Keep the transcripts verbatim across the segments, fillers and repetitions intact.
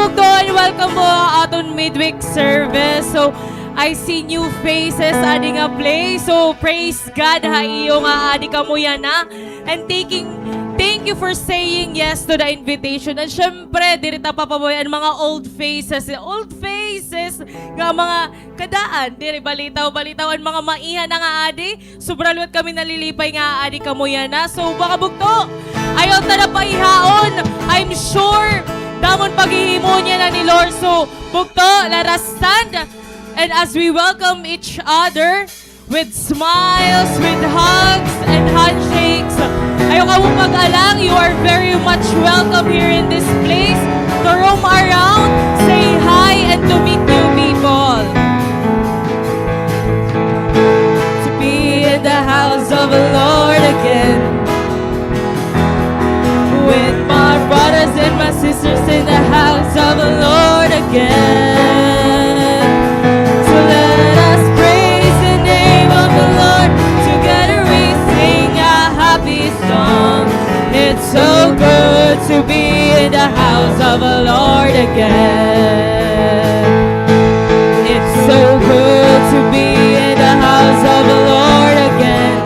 Bugto, and welcome po ha aton midweek service. So, I see new faces adi nga place. So, praise God ha iyo nga adi kamo yana. And thanking, thank you for saying yes to the invitation. And syempre, diri ta papabay-an mga old faces. Old faces nga mga kadaan, diri balitaw-balitaw an mga maiha na nga adi. Sobra liwat kami nalilipay nga adi kamo yana. So, mga bugto, ayaw ta na paihaon. I'm sure, damo an paghihimo niyan na ni Lord. So, bugto, let us stand. And as we welcome each other with smiles, with hugs, and handshakes, ayaw kamo mag-alang. You are very much welcome here in this place to roam around, say hi, and to meet new people. To be in the house of the Lord again. With my brothers and my sisters in the house of the Lord again. So let us praise the name of the Lord. Together we sing a happy song. It's so good to be in the house of the Lord again. It's so good to be in the house of the Lord again.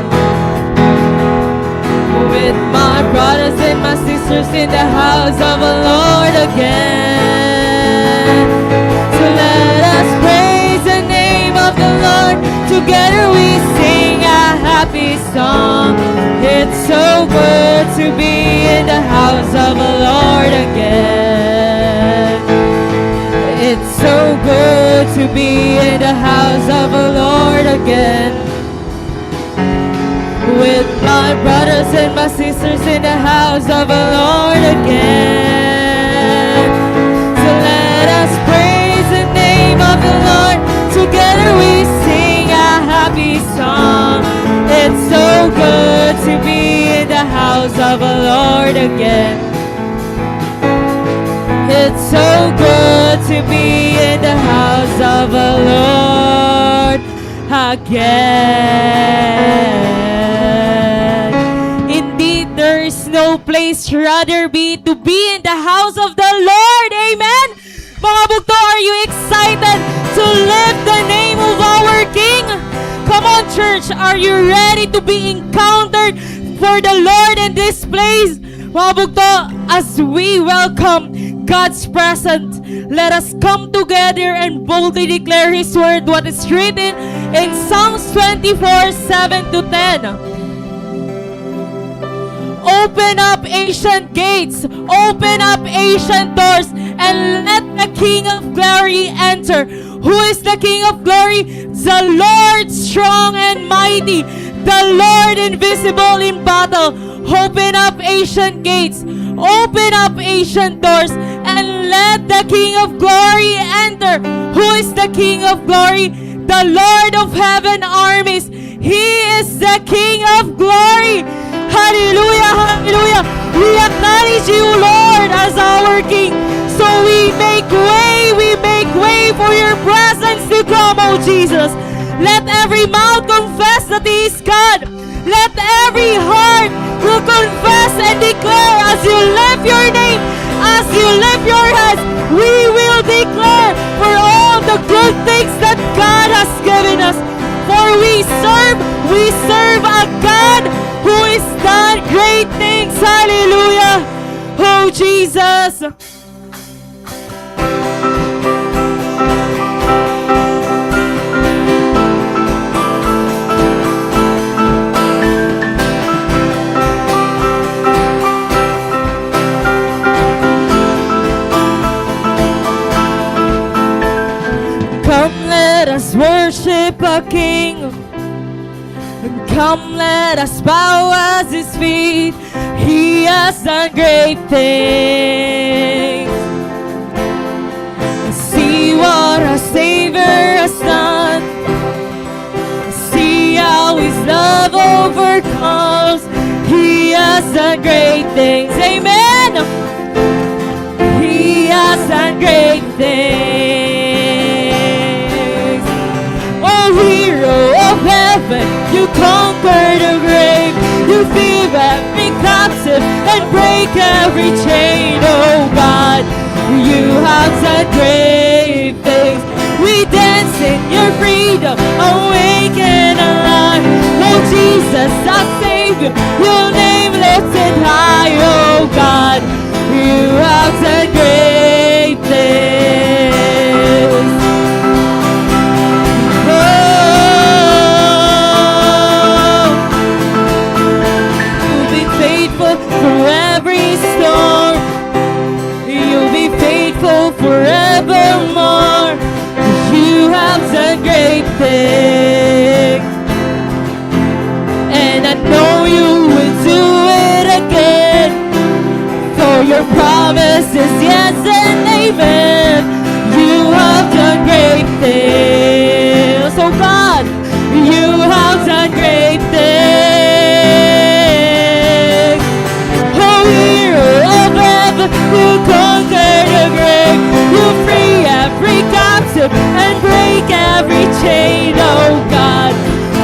With my brothers and my sisters in the house of the Lord again. So let us praise the name of the Lord. Together we sing a happy song. It's so good to be in the house of the Lord again. It's so good to be in the house of the Lord again. With my brothers and my sisters in the house of the Lord again. So let us praise the name of the Lord. Together we sing a happy song. It's so good to be in the house of the Lord again. It's so good to be in the house of the Lord again. Indeed, there is no place rather be to be in the house of the Lord. Amen. Mga bugto, are you excited to lift the name of our King? Come on, church, are you ready to be encountered for the Lord in this place? Mga bugto, as we welcome God's presence, let us come together and boldly declare His word, what is written in Psalms twenty-four, seven to ten. Open up ancient gates, open up ancient doors, and let the King of glory enter. Who is the King of glory? The Lord strong and mighty, the Lord invisible in battle. Open up ancient gates, open up ancient doors, and let the King of glory enter. Who is the King of glory? The Lord of heaven armies. He is the King of glory. Hallelujah, hallelujah. We acknowledge you, Lord, as our King. So we make way, we make way for your presence to come, oh Jesus. Let every mouth confess that He is God. Let every heart will confess and declare as you lift your name, as you lift your hands, we will declare for all the good things that God has given us. For we serve, we serve a God who is done great things. Hallelujah. Oh, Jesus. Come, let us worship our King. And come, let us bow at His feet. He has done great things. See what our Savior has done. See how His love overcomes. He has done great things. Amen. He has done great things. Oh, hero of heaven, you conquer the grave. You fill every captive and break every chain. Oh God, you You have done great things. We dance in your freedom, awake and alive. Oh Jesus, our Savior, your name lifted high, oh God. You have done great things. Oh, you've been faithful through every storm. You'll be faithful forevermore. You have done great things. And I know you will do it again. For your promise is yes and amen. You have done great things. Oh God, you have done great things. Oh, hero of heaven, you conquer the grave. You free every captive and break every chain. Oh God,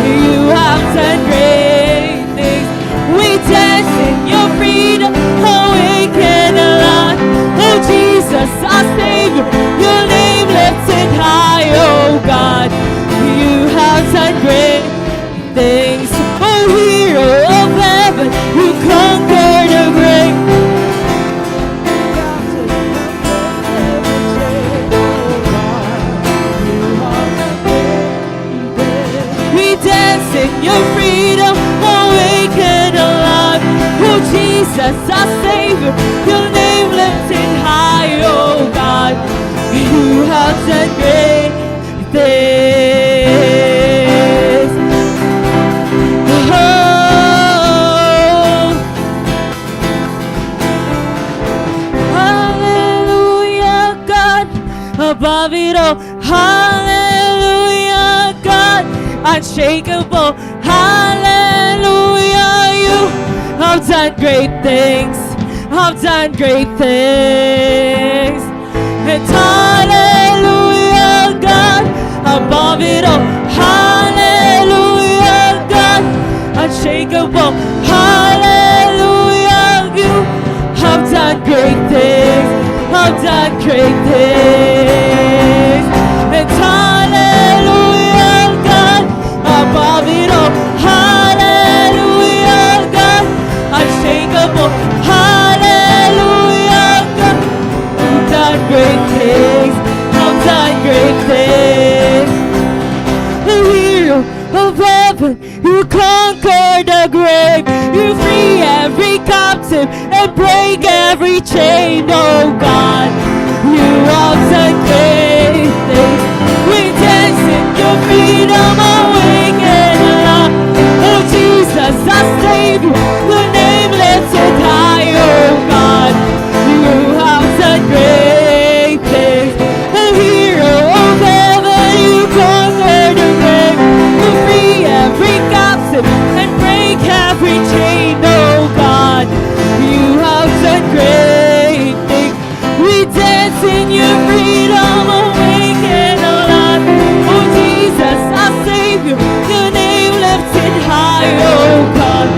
you have done great things. We dance in your freedom, awake and alive. Oh Jesus, our Savior, your name lifted high. Oh God, you have done great things. Oh hero of heaven, you conquer the grave. We dance in your freedom, awake and alive. Oh Jesus, our Savior, your name lifted high. Oh God, you have done great things. Oh, hallelujah, God, above it all. Hallelujah, God, unshakable. Hallelujah, you have done great things. Have done great things. And hallelujah, God, above it all. Hallelujah, God, unshakable. Hallelujah, you have done great things. Have done great things. And hallelujah, God, above it all. Hallelujah, God, unshakable. Hallelujah, God, you've done great things. You've done great things. The hero of heaven, you conquer the grave. You free every captive and break every chain, oh God. You have done great things. We dance in your freedom, awake and alive. Oh Jesus, our Savior, your name lifted high, oh God. You have done great things. The hero of heaven, you conquer the grave. You free every captive and break every chain, oh God. You have done great things. We dance in your freedom, awake and alive. Oh Jesus, our Savior, your name lifted high, oh God.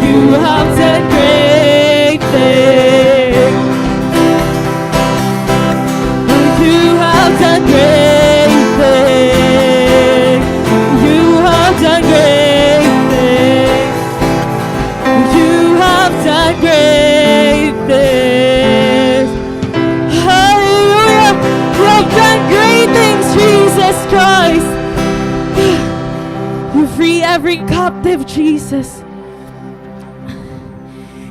You have done great things. You have done great things. You have done great things. You have done great things. Hallelujah. You have done great things, Jesus Christ. You free every captive, Jesus.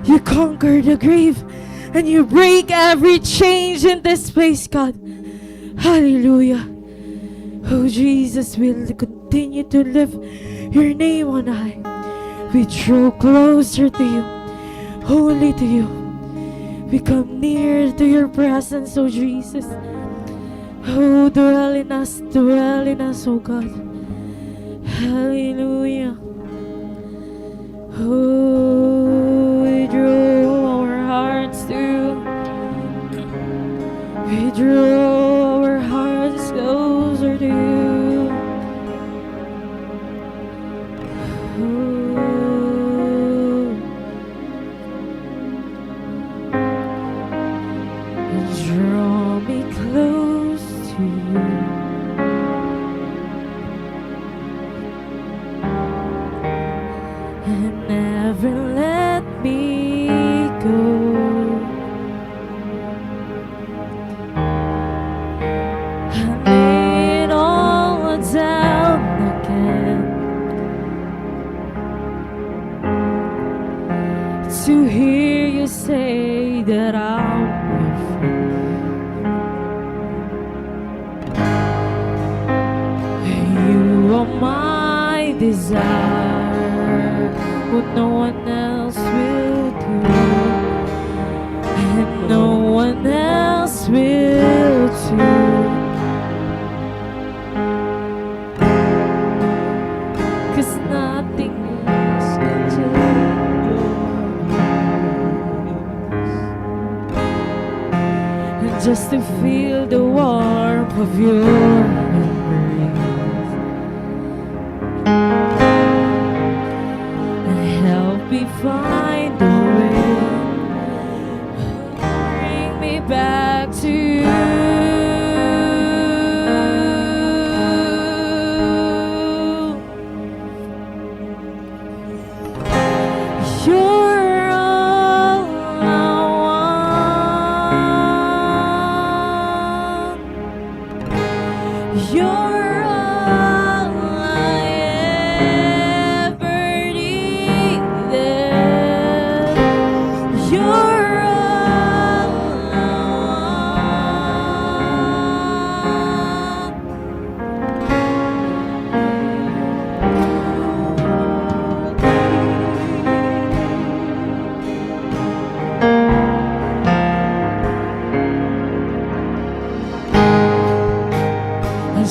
You conquer the grave and you break every chain in this place, God. Hallelujah. Oh, Jesus, we'll continue to lift your name on high. We draw closer to you, only to you. We come near to your presence, oh Jesus. Oh, dwell in us, dwell in us, oh God. Hallelujah. Oh, we draw our hearts to you. We draw our hearts closer to you. Oh. We draw Say that I'm your friend. You are my desire, what no one else will do, and no one else will do. 'Cause nothing else can take your place. And just to feel the warmth of your embrace. And help me find a way. Bring me back to you. 'Cause you're all I want. You're all I ever needed. You're all I want.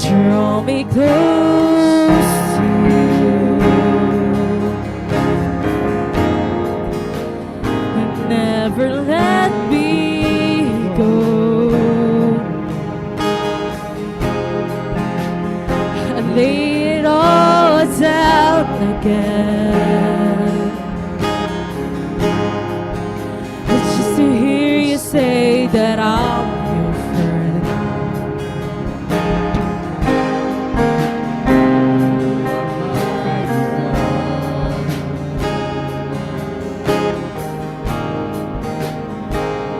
Draw me close to you. Never let me go. I lay it all down again. It's just to hear you say that I'm your friend.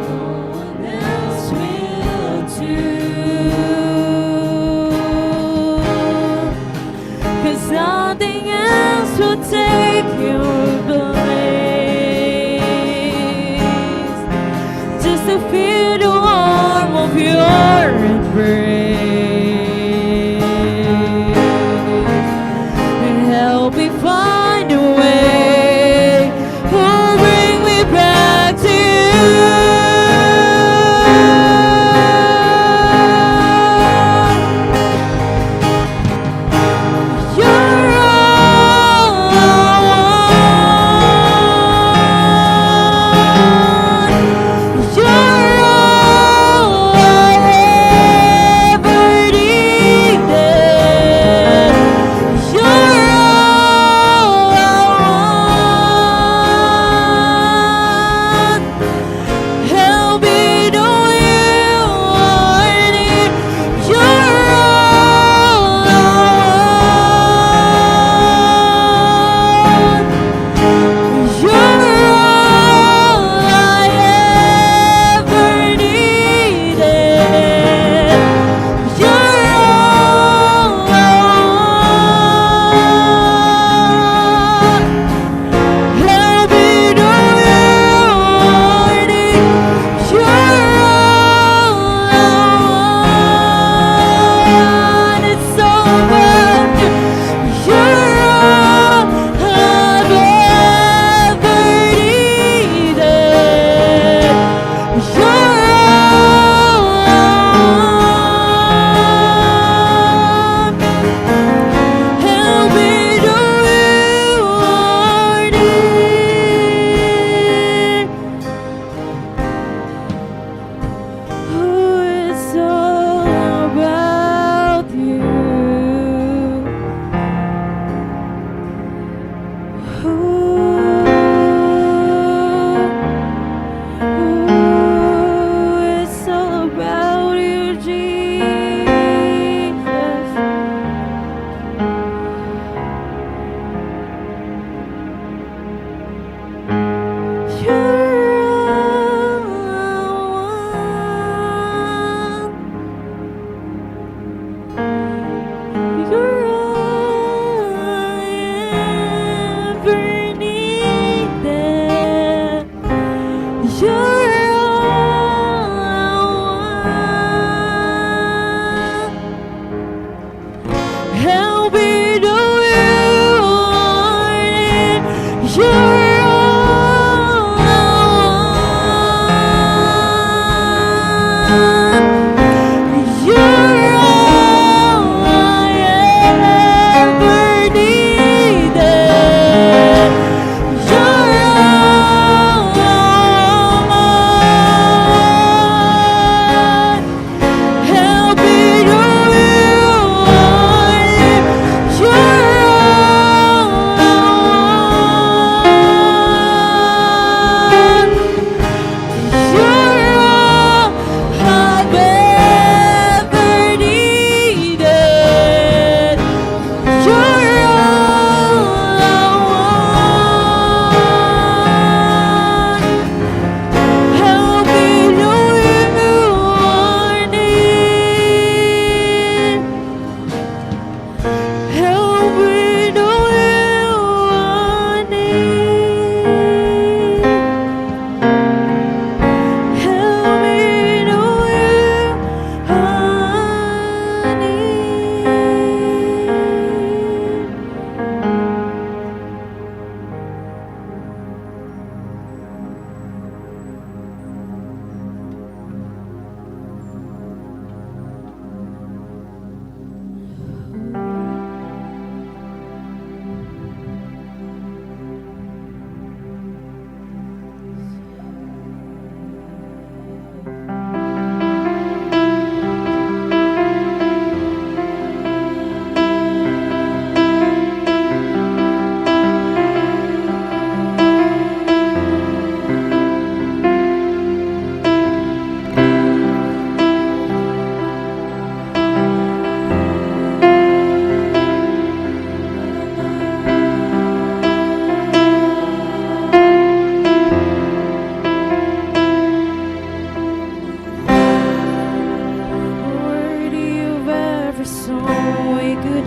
No one else will do. 'Cause nothing else will take your place. Just to feel the warmth of your embrace. And help me find a way. Oh, bring me back to you. You're all I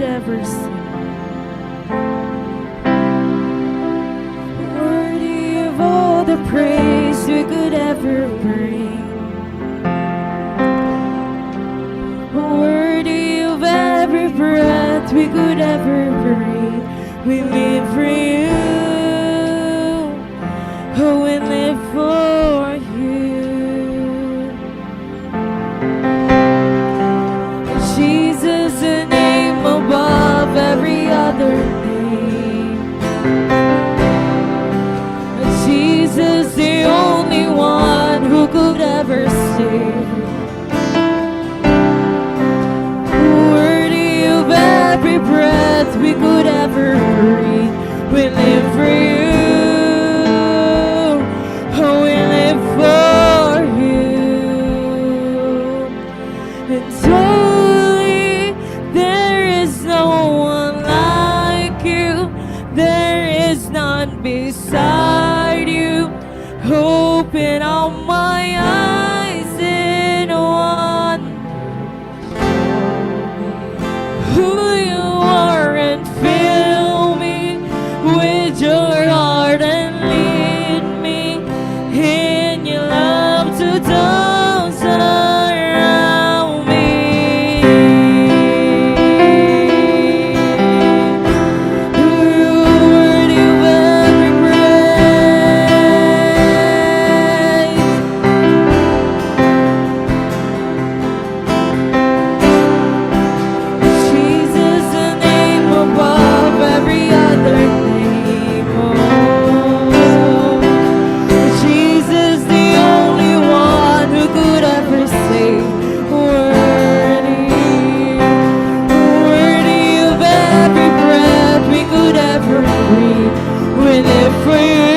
ever sing. Worthy of all the praise we could ever bring. Worthy of every breath we could ever breathe. We live for you. Oh, we live for you. Jesus, the name above every other name. Jesus, the only one who could ever save. Worthy of every breath we could ever breathe. We live for you. Oh, we live for you. And holy, there is no one like you. There is none beside you. Open all my eyes in wonder who you are and fill me with your heart and lead me in your love to those around me. You're worthy of every praise. Jesus, the name above every other name. Oh, Jesus, the only one who could ever save. Worthy, worthy of every breath we could ever breathe. We live for you.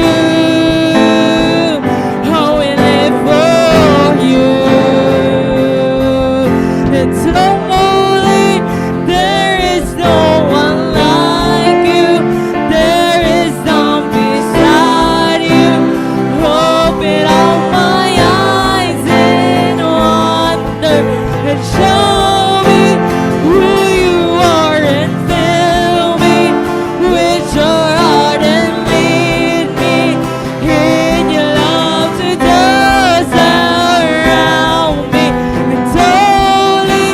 Oh, we live for you. And so holy, there is no one like you. There is none beside you. Open all my eyes in wonder and show me who you are and fill me with your heart and lead me in your love to those around me. And holy,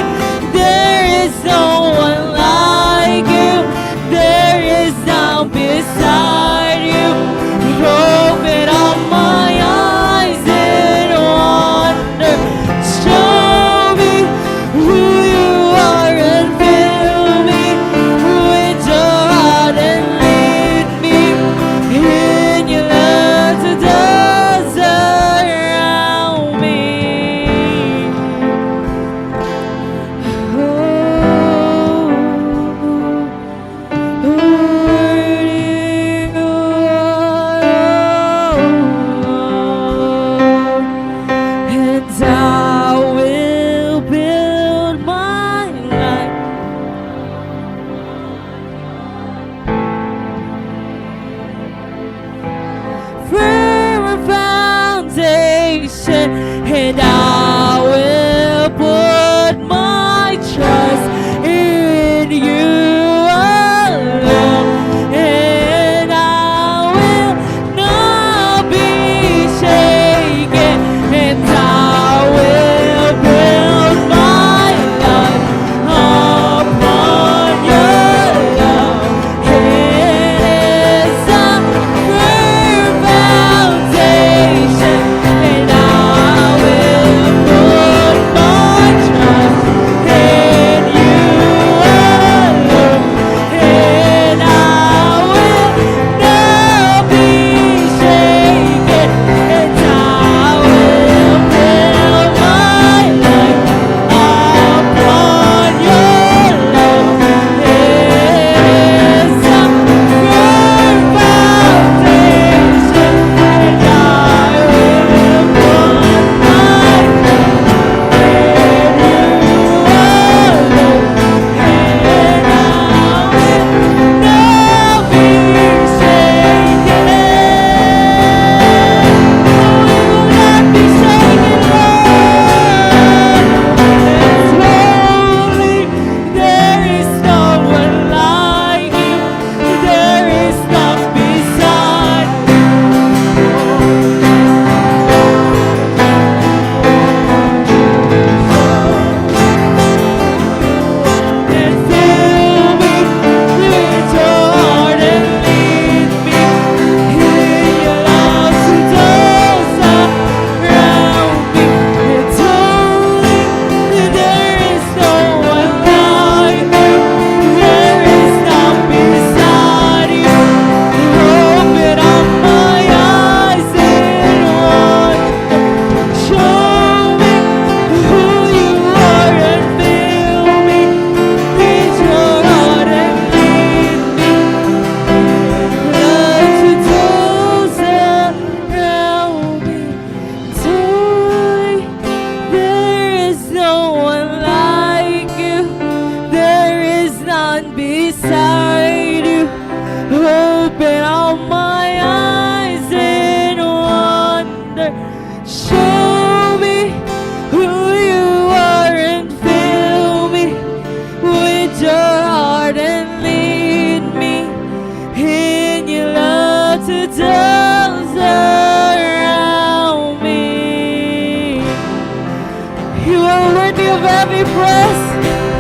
every breath,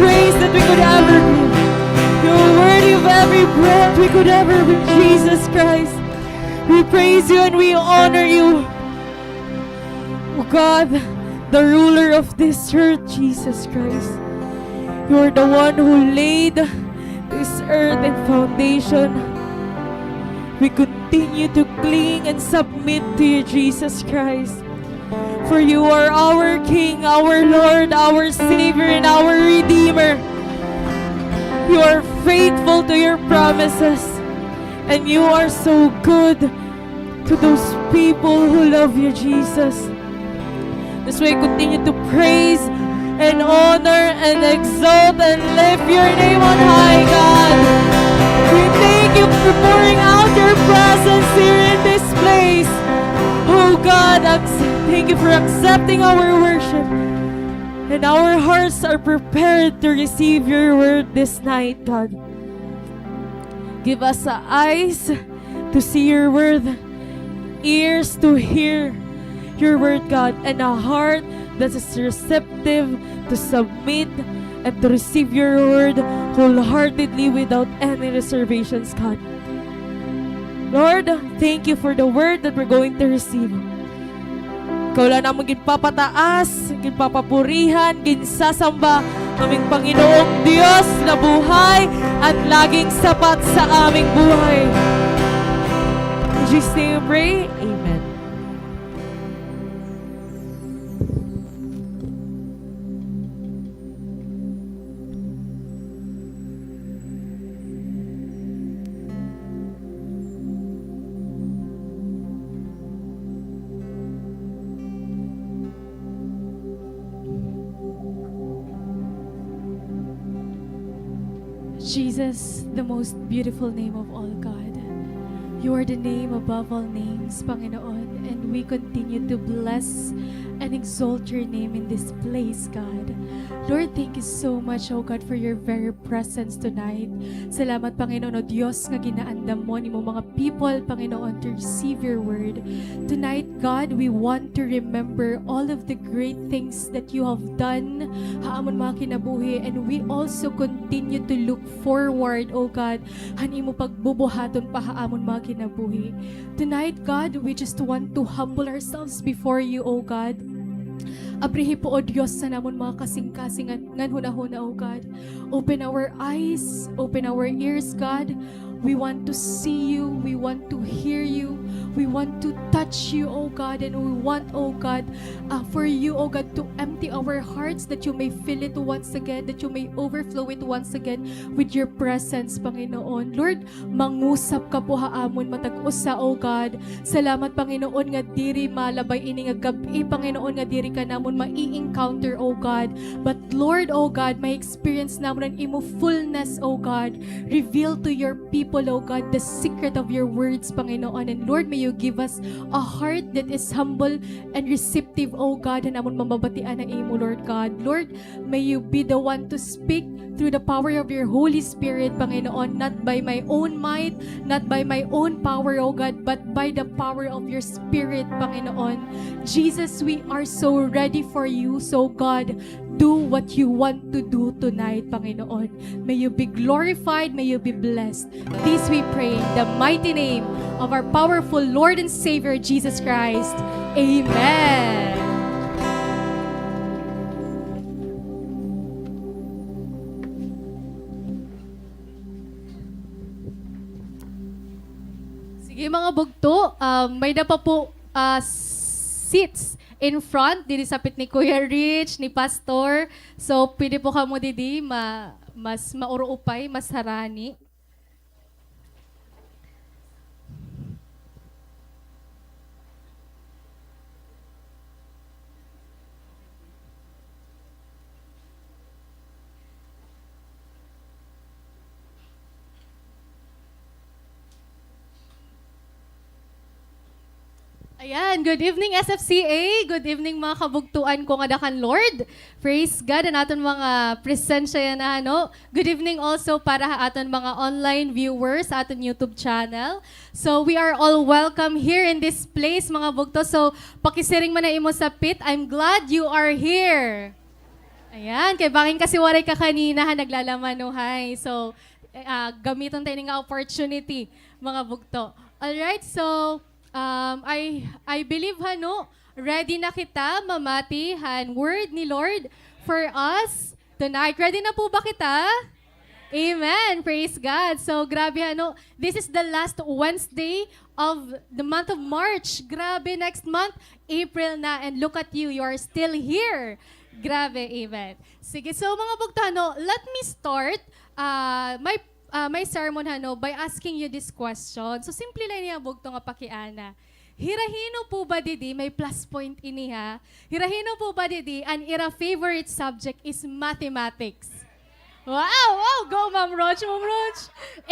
praise that we could ever give. You're worthy of every breath we could ever give, Jesus Christ. We praise you and we honor you. O God, the ruler of this earth, Jesus Christ. You are the one who laid this earth and foundation. We continue to cling and submit to you, Jesus Christ. For you are our King, our Lord, our Savior, and our Redeemer. You are faithful to your promises, and you are so good to those people who love you, Jesus. That's why we continue to praise and honor and exalt and lift your name on high, God. We thank you for pouring out your presence here in this place. Oh God, ac-, thank you for accepting our worship. And our hearts are prepared to receive your word this night, God. Give us a eyes to see your word, ears to hear your word, God, and a heart that is receptive to submit and to receive your word wholeheartedly without any reservations, God. Lord, thank you for the word that we're going to receive. Ikaw la namon ginpapataas, ginpapapurihan, ginsasamba, aming Panginoong Diyos na buhay at laging sapat sa aming buhay. In Jesus' name we pray. Amen. Jesus, the most beautiful name of all, God. You are the name above all names, Panginoon, and we continue to bless and exalt your name in this place, God. Lord, thank you so much, oh God, for your very presence tonight. Salamat, Panginoon, O Diyos, nga ginaandam mo an imo mga people, Panginoon, to receive your word. Tonight, God, we want to remember all of the great things that you have done ha amon mga kinabuhi, and we also continue to look forward, O God, han imo pagbubuhaton pa ha amon mga kinabuhi. Tonight, God, we just want to humble ourselves before you, O God. Abrihi po, O Diyos, an amon mga kasingkasing ngan, ngan hunahuna, O God. Open our eyes, open our ears, God. We want to see you, we want to hear you, we want to touch you, O God, and we want, O God, uh, for you, O God, to empty our hearts that you may fill it once again, that you may overflow it once again with your presence, Panginoon. Lord, mangusap ka po ha amon matag usa, O God. Salamat, Panginoon, nga diri malabay ini nga gab-i, Panginoon, nga diri ka namon mai-encounter, O God. But Lord, O God, ma-experience namon an imo fullness, O God. Reveal to your people, O God, the secret of your words, Panginoon. And Lord, may you give us a heart that is humble and receptive, O God, han amon mababatian ha imo, Lord God. Lord, may you be the one to speak through the power of your Holy Spirit, Panginoon, not by my own might, not by my own power, O God, but by the power of your Spirit, Panginoon. Jesus, we are so ready for you. So, God, do what you want to do tonight, Panginoon. May you be glorified, may you be blessed. This we pray in the mighty name of our powerful Lord and Savior, Jesus Christ. Amen. Sige, mga bugto, um, may-ada pa po, ah, seats in front, didi sapit ni Kuya Rich, ni Pastor. So, pwede po kamo didi, ma-, mas mauruupay, mas harani. Ayan, good evening, S F C A. Good evening, mga kabugtuan ko nga da kan Lord. Praise God, an aton mga presensya yana, no? Good evening also para ha aton mga online viewers sa aton YouTube channel. So, we are all welcome here in this place, mga bugto. So, pakisiring man an imo sapit, "I'm glad you are here." Ayan, kay bangin kasi waray ka kanina ha, naglalamanuhay. So, eh, ah, gamiton ta ini nga opportunity, mga bugto. Alright, so, um, I, I believe, hano, ready na kita mamati han word ni Lord for us tonight. Ready na po ba kita? Amen. Praise God. So, grabe, ano, this is the last Wednesday of the month of March. Grabe, next month, April na. And look at you, you are still here. Grabe, amen. Sige, so, mga bugto, ano, let me start, ah, my, ah, my sermon, ano, by asking you this question. So, simple lang niya, bugto nga pakiana. Hira-hino po ba didi, may plus point ini, ha? Hira-hino po ba didi, an ira favorite subject is mathematics? Wow, wow, go, Ma'am Roch, Ma'am Roch.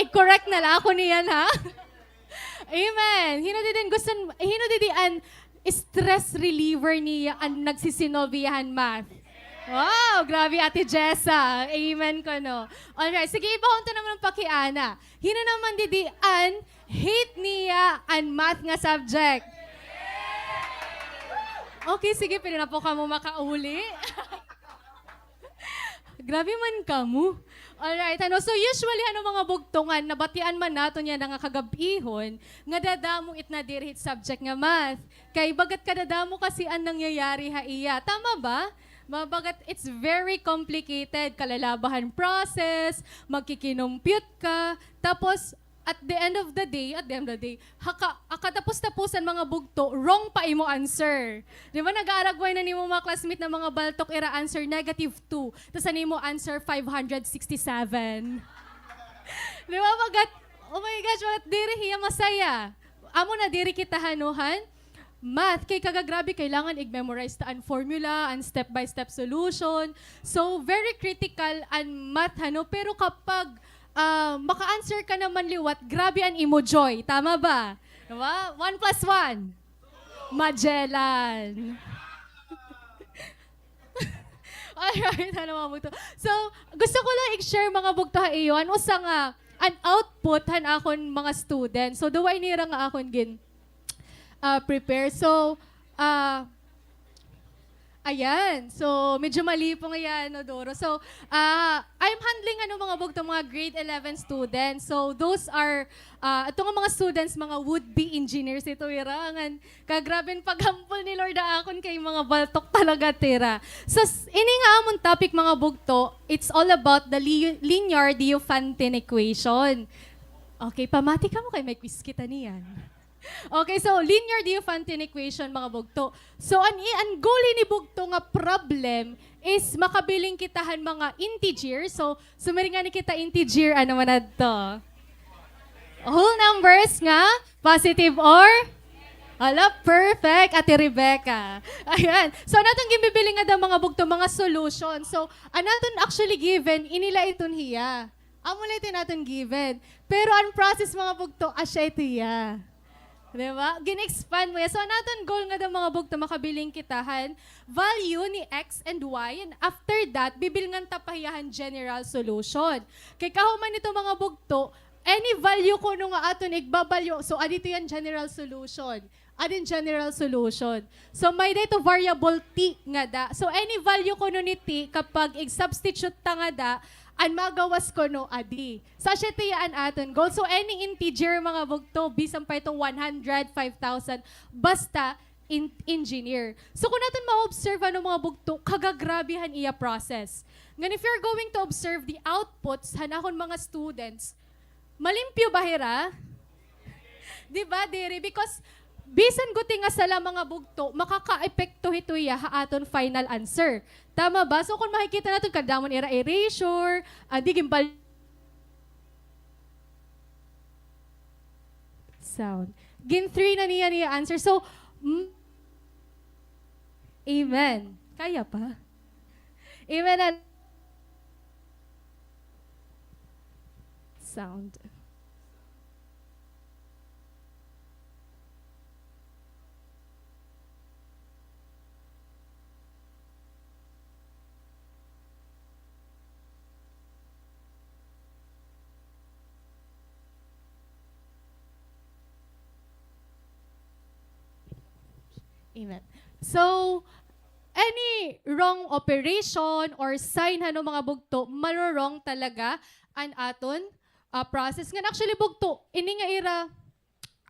I-correct na la ako niyan, ha? Amen. Hino didi an gusto, hino didi an stress reliever niya, an nagsisinulba hiya han math? Wow, grabe, Ate Jessa. Amen kuno. Alright, sige, ibahon ta naman an pakiana. Hino naman didi an hate niya an math nga subject? Okay, sige, pwede na po kamo makauli. Grabe man kamo. Alright, ano, so usually, ano, mga bugto, nga nabatian man naton yana nga kagab-ihon, nga dadamo it na diri hit subject nga math. Kay bagat kadadamo kasi an nangyayari ha iya. Tama ba? Mabagat, it's very complicated. Kalalabahan process, magkikinumpyut ka, tapos, at the end of the day, at the end of the day, haka, ah, katapos-tapusan, mga bugto, wrong pa imo answer. Di ba, nag-aaragway na nimo mga classmate na mga baltok, ira answer negative two, tas an imo answer five hundred sixty-seven. Di ba, bagat, oh my gosh, bagat diri hiya masaya. Amo na diri kita hanuhan, math, kay kagagrabe, kailangan ig-memorize ta an formula, an step-by-step solution. So, very critical an math, hano? Pero kapag, ah, maka-answer ka naman liwat, grabe an imo joy. Tama ba? Diba? One plus one. Magellan. Alright, ano, mga bugto? So, gusto ko lang i-share, mga bugto, ha iyo, an usa nga, an output han akon mga students. So, duha ini ra nga akon gin- ah, prepare. So, ah, ayan. So, medyo malipong, ayan, no, Doro. So, ah, I'm handling, ano, mga bugto, mga grade eleven students. So, those are, ah, ito nga mga students, mga would-be engineers ito, ira. Ngan, kagrabe an paghampol ni Lord ha akon kay mga baltok talaga it ira. So, s-, ini nga amon topic, mga bugto, it's all about the li-, linear Diophantine equation. Okay, pamati kamo kay may quiz kita niyan. Okay, so linear Diophantine equation, mga bugto. So, an i-, an goal hini, bugto, nga problem is makabiling kita han mga integer. So, sumiring ngani kita integer, ano man adto? Whole numbers nga positive or? Hala, perfect, Ate Rebecca. Ayan. So, an aton ginbibiling ngada, mga bugto, mga solution. So, an aton actually given, ini la iton hiya. Amo la iton aton given. Pero an process, mga bugto, asya ito hiya. Di ba? Gin-expand mo hiya. So, an aton goal ngada, mga bugto, makabiling kita han value ni X and Y. And after that, bibilngan ta pa hiya han general solution. Kay kahuman nito, mga bugto, any value kuno nga aton igbabalyo, so, adi ito hiya an general solution. Adi an general solution. So, may-ada ito variable t ngada. So, any value kuno ni t, kapag ig-substitute ta ngada, an magawas kuno adi. So, asya ito hiya an aton goal. So, any integer, mga bugto, bisan pa ito one hundred, five thousand, basta in-, engineer. So, kon aton ma-observe, ano, mga bugto, kagagrabe han iya process. Ngan if you're going to observe the outputs han akon mga students, malimpyo ba hira? Di ba, diri? Because bisan guti nga sala, mga bugto, makakaepekto hito hiya ha aton final answer. Tama ba? So, kon makikita naton, kadamo an ira erasure, ah, di gimbal-, sound. Gin three na niya niya answer. So, mm, amen. Kaya pa? Amen. Sound. Amen. So, any wrong operation or sign, hano, mga bugto, maro-wrong talaga an aton, ah, process. Ngan actually, bugto, ini nga ira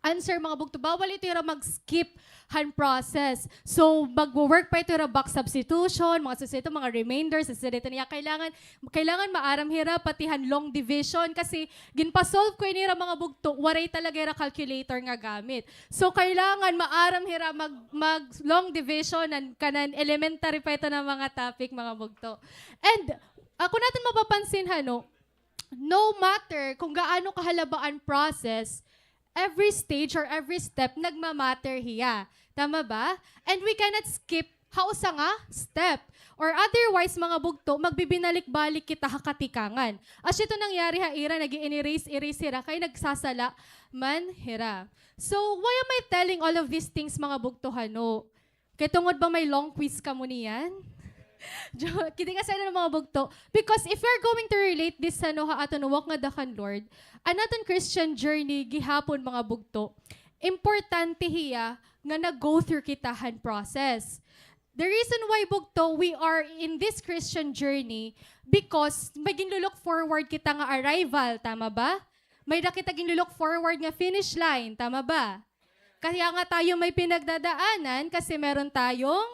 answer, mga bugto, bawal ito ira mag-skip han process. So, magwo-work pa ito ira back substitution, mga substitute, mga remainders, substitute niya. Kailangan, kailangan maaram hira pati han long division kasi ginpa-solve ko ini ira, mga bugto, waray talaga ira calculator nga gamit. So, kailangan maaram hira mag, mag long division han kanan elementary pa ito nga mga topic, mga bugto. And, ah, kon aton mapapansin, hano, no matter kung gaano kahalaba an process, every stage or every step nagma-matter hiya. Tama ba? And we cannot skip ha usa nga step. Or otherwise, mga bugto, magbibinalik-balik kita ha katikangan. As ito nangyari ha ira, nag-i-erase-erase hira, kay nagsasala man hira. So, why am I telling all of these things, mga bugto, hano? Kay tungod ba may long quiz kamo niyan? Jo-, kidding aside, ano, mga bugto. Because if we're going to relate this, hano, ha aton walk ngada kan Lord, an aton Christian journey gihapon, mga bugto, importante hiya nga nag-go through kita han process. The reason why, bugto, we are in this Christian journey because may ginlo-look forward kita nga arrival, tama ba? May-ada kita ginlo-look forward nga finish line, tama ba? Kaya nga tayo may pinagdadaanan kasi meron tayong,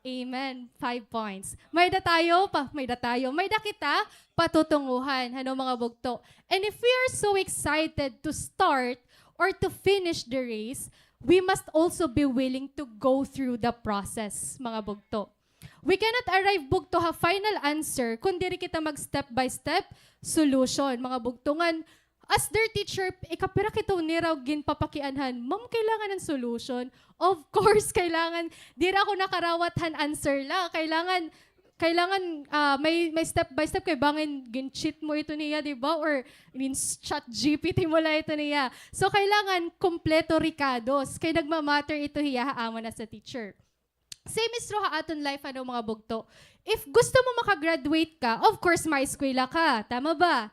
amen, five points. May-ada tayo pa, may-ada tayo, may-ada kita patutunguhan, hano, mga bugto. And if we are so excited to start or to finish the race, we must also be willing to go through the process, mga bugto. We cannot arrive, bugto, ha final answer kon diri kita mag step by step solution, mga bugto. Ngan, as their teacher, ikapira kito nira ginpapakianhan, "Ma'am, kailangan ng solution." Of course, kailangan. Diri ako nakarawat han answer la. Kailangan, kailangan, ah, may, may step by step kay bangin gin-cheat mo ito niya, di ba? Or gin-chat G P T mo la ito niya. So, kailangan kumpleto rikados. Kay nagmamatter ito hiya ha amon as a teacher. Same is true ha aton life, ano, mga bugto. If gusto mo makagraduate ka, of course, maeskwela ka. Tama ba?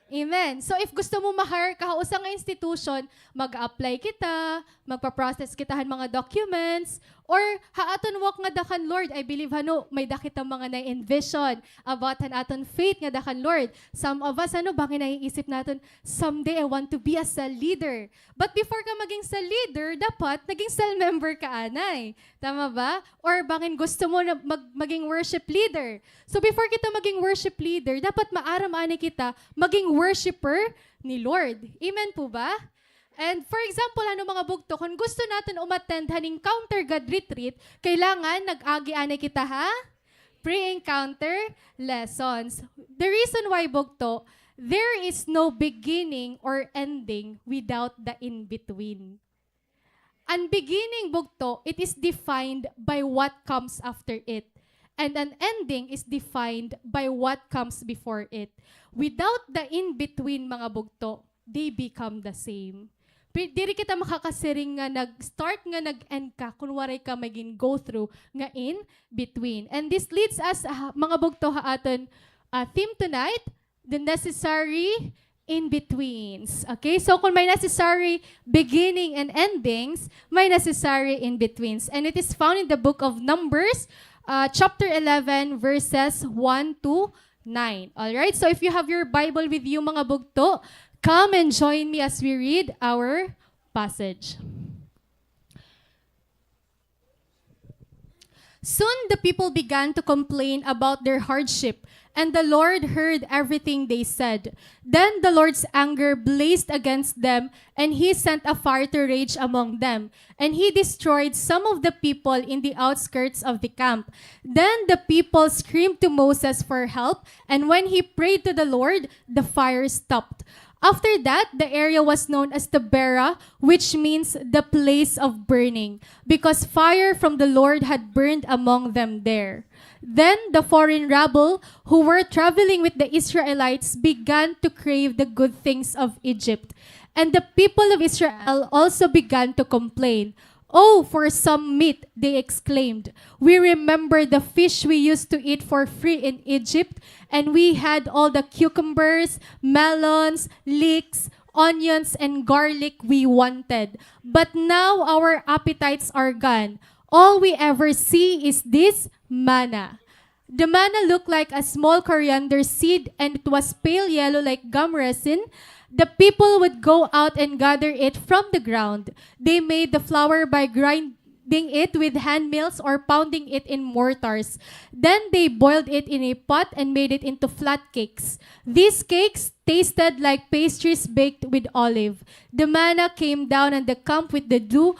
Amen. So, if gusto mo ma-hire ka ha usa nga institution, mag-apply kita, magpa-process kita han mga documents, or ha aton walk ngada kan Lord, I believe, hano, may-ada kita mga na-envision about han aton faith ngada kan Lord. Some of us, ano, bangin naiisip naton, "Someday I want to be a cell leader." But before ka maging cell leader, dapat naging cell member ka anay. Tama ba? Or bangin gusto mo na mag-, maging worship leader. So before kita maging worship leader, dapat maaram anay kita maging worshipper ni Lord. Amen po ba? And for example, ano, mga bugto, kon gusto naton umattend han Encounter God Retreat, kailangan nag-agi anay kita ha pre-encounter lessons. The reason why, bugto, there is no beginning or ending without the in-between. An beginning, bugto, it is defined by what comes after it. And an ending is defined by what comes before it. Without the in-between, mga bugto, they become the same. Pi-, diri kita makakasiring nga nag-start nga nag-end ka kon waray ka may gin-go through nga in between. And this leads us, ah, mga bugto, ha aton, ah, theme tonight, the necessary in-betweens. Okay? So, kung may necessary beginning and endings, may necessary in-betweens. And it is found in the book of Numbers, uh, chapter eleven, verses one to nine. All right? So, if you have your Bible with you, mga bugto, come and join me as we read our passage. Soon the people began to complain about their hardship, and the Lord heard everything they said. Then the Lord's anger blazed against them, and he sent a fire to rage among them, and he destroyed some of the people in the outskirts of the camp. Then the people screamed to Moses for help, and when he prayed to the Lord, the fire stopped. After that, the area was known as Taberah, which means the place of burning, because fire from the Lord had burned among them there. Then the foreign rabble who were traveling with the Israelites began to crave the good things of Egypt, and the people of Israel also began to complain. "Oh, for some meat," they exclaimed. "We remember the fish we used to eat for free in Egypt, and we had all the cucumbers, melons, leeks, onions, and garlic we wanted. But now our appetites are gone. All we ever see is this manna. The manna looked like a small coriander seed, and it was pale yellow like gum resin. The people would go out and gather it from the ground. They made the flour by grinding it with hand mills or pounding it in mortars. Then they boiled it in a pot and made it into flat cakes. These cakes tasted like pastries baked with olive. The manna came down on the camp with the dew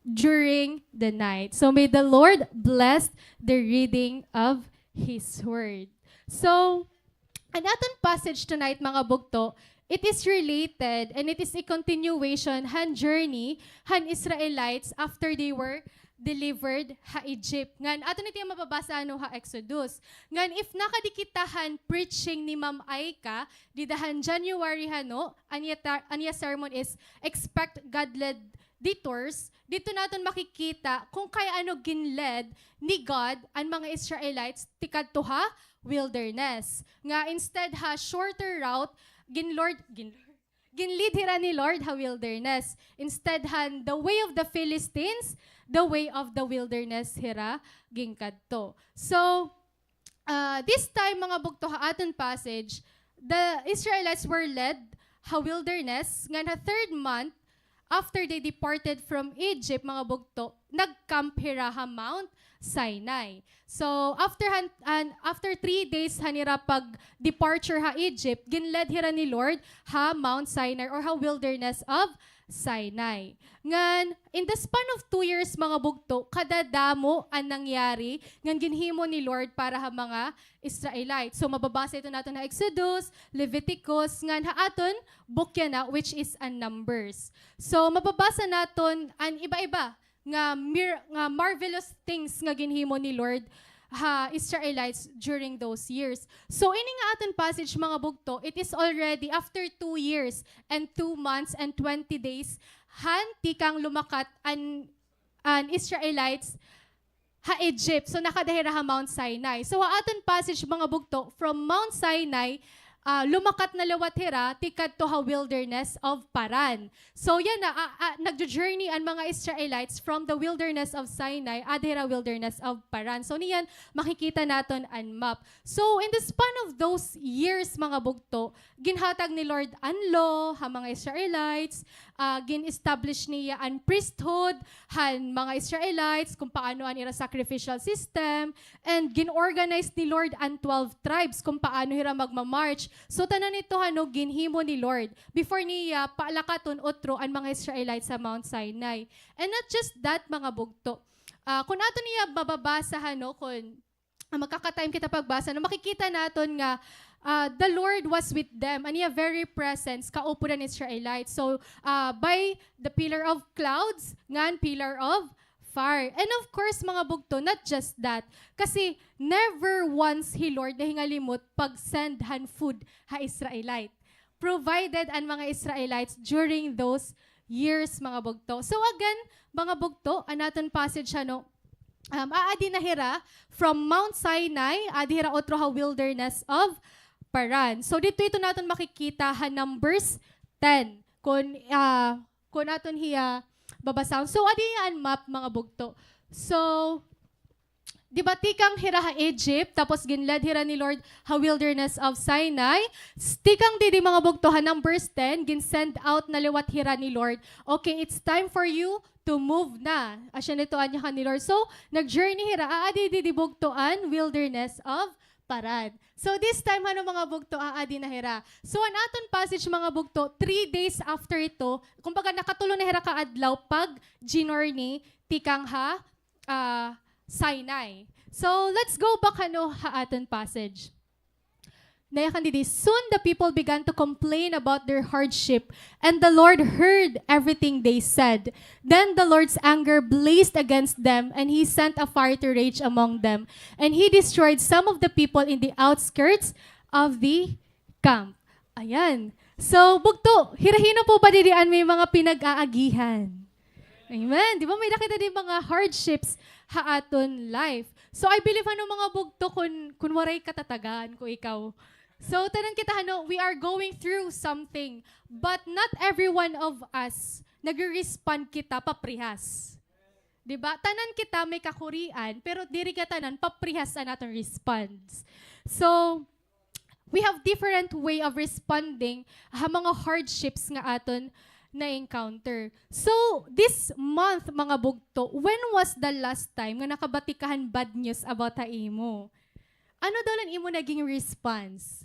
during the night. So may the Lord bless the reading of His Word. So, an aton passage tonight, mga bugto, it is related and it is a continuation han journey han Israelites after they were delivered ha Egypt. Ngan, aton ito nga mababasa, ano, ha Exodus. Ngan, if nakadi kita han preaching ni Ma'am Aika, dida han January, hano, an iya ta-, an iya sermon is Expect God-Led Detours. Didto naton makikita kon kay ano gin-led ni God an mga Israelites tikadto ha wilderness. Nga instead ha shorter route, gin-Lord, gin-, gin-lead hira ni Lord ha wilderness. Instead han the way of the Philistines, the way of the wilderness hira ginkadto. So, ah, this time, mga bugto, ha aton passage, the Israelites were led ha wilderness, ngan ha third month after they departed from Egypt, mga bugto, nag-camp hira ha Mount Sinai. So, after han-, han-, after three days han ira pag-departure ha Egypt, gin-led hira ni Lord ha Mount Sinai or ha wilderness of Sinai. Ngan, in the span of two years, mga bugto, kadadamo an nangyari ngan ginhimo ni Lord para ha mga Israelites. So, mababasa ito naton ha Exodus, Leviticus, ngan ha aton book yana, which is an Numbers. So, mababasa naton an iba-iba nga mir-, nga marvelous things nga ginhimo ni Lord ha Israelites during those years. So, ini nga aton passage, mga bugto, it is already after two years and two months and twenty days han tikang lumakat an, an Israelites ha Egypt. So, nakada hira ha Mount Sinai. So, ha aton passage, mga bugto, from Mount Sinai, ah, lumakat na liwat hira tikadto ha wilderness of Paran. So, yana, ah, ah, nagjo-journey an mga Israelites from the wilderness of Sinai, ada hira wilderness of Paran. So, niyan, makikita naton an map. So, in the span of those years, mga bugto, ginhatag ni Lord an law ha mga Israelites, ah, gin-establish niya an priesthood han mga Israelites, kung paano an ira sacrificial system, and gin-organize ni Lord an twelve tribes kung paano hira magma-march. So, tanan ito, hano, ginhimo ni Lord before niya palakaton utro an mga Israelites sa Mount Sinai. And not just that, mga bugto. Ah, kung ato niya mababasa, hano, kung ah, magkaka-time kita pagbasa, no, makikita naton nga, ah, the Lord was with them. An iya very presence, kaupo an Israelites. So, ah, by the pillar of clouds, ngan pillar of fire. And of course, mga bugto, not just that. Kasi never once hi Lord nahingalimot pag-send han food ha Israelite. Provided an mga Israelites during those years, mga bugto. So again, mga bugto, an aton passage, hano, um, aadi na hira from Mount Sinai, adi hira utro ha wilderness of Paran. So didto ito naton makikita ha Numbers ten. Kun, ah, kun aton hiya babasahon. So adi an map, mga bugto. So, di ba, tikang hira ha Egypt, tapos gin-led hira ni Lord ha wilderness of Sinai. S-, tikang didi, mga bugto, ha Numbers ten, gin-send out na liwat hira ni Lord. Okay, it's time for you to move na. Asya nito an yakan ni Lord. So, nag-journey hira, aadi didi bugto an wilderness of Paran. So, this time, hano, mga bugto, aadi na hira. So, an aton passage, mga bugto, three days after ito, kumbaga, nakatulo na hira ka adlaw pag-journey tikang ha ah, Sinai. So, let's go back, hano, ha aton passage. Nayakan didi, soon the people began to complain about their hardship, and the Lord heard everything they said. Then the Lord's anger blazed against them, and he sent a fire to rage among them. And he destroyed some of the people in the outskirts of the camp. Ayan. So, bugto, hira-hino po ba didi an may mga pinag-aagihan? Amen. Di ba, may-ada kita didi mga hardships ha aton life. So, I believe, hano, mga bugto, kun, kun waray katatagan, kun ikaw. So, tanan kita, hano, we are going through something. But not every one of us nagre-respond kita paprihas. Di ba? Tanan kita may kakurian, pero diri kita tanan paprihas an aton response. So, we have different way of responding ha mga hardships nga aton na-encounter. So, this month, mga bugto, when was the last time nga nakabati ka han bad news about ha imo? Ano daw la an imo naging response?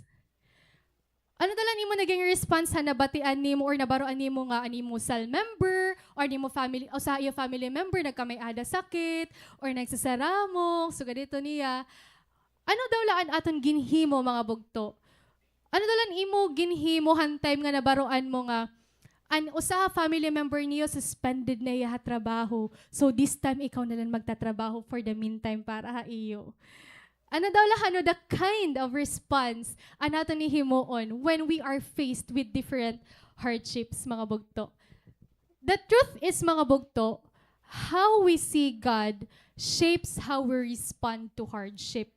Ano daw la an imo naging response ha nabatian nimo or nabaroan nimo nga an imo cell member or an imo family, usa ha iyo family member nagkamay-ada sakit or nagsasaramok, sugad hito niya? Ano daw la an aton ginhimo, mga bugto? Ano daw la an imo ginhimo han time nga nabaroan mo nga an usa ha family member niyo suspended na hiya ha trabaho? So this time, ikaw na lang magtatrabaho for the meantime para ha iyo. Ano daw la hano the kind of response an aton hihimuon when we are faced with different hardships, mga bugto? The truth is, mga bugto, how we see God shapes how we respond to hardship.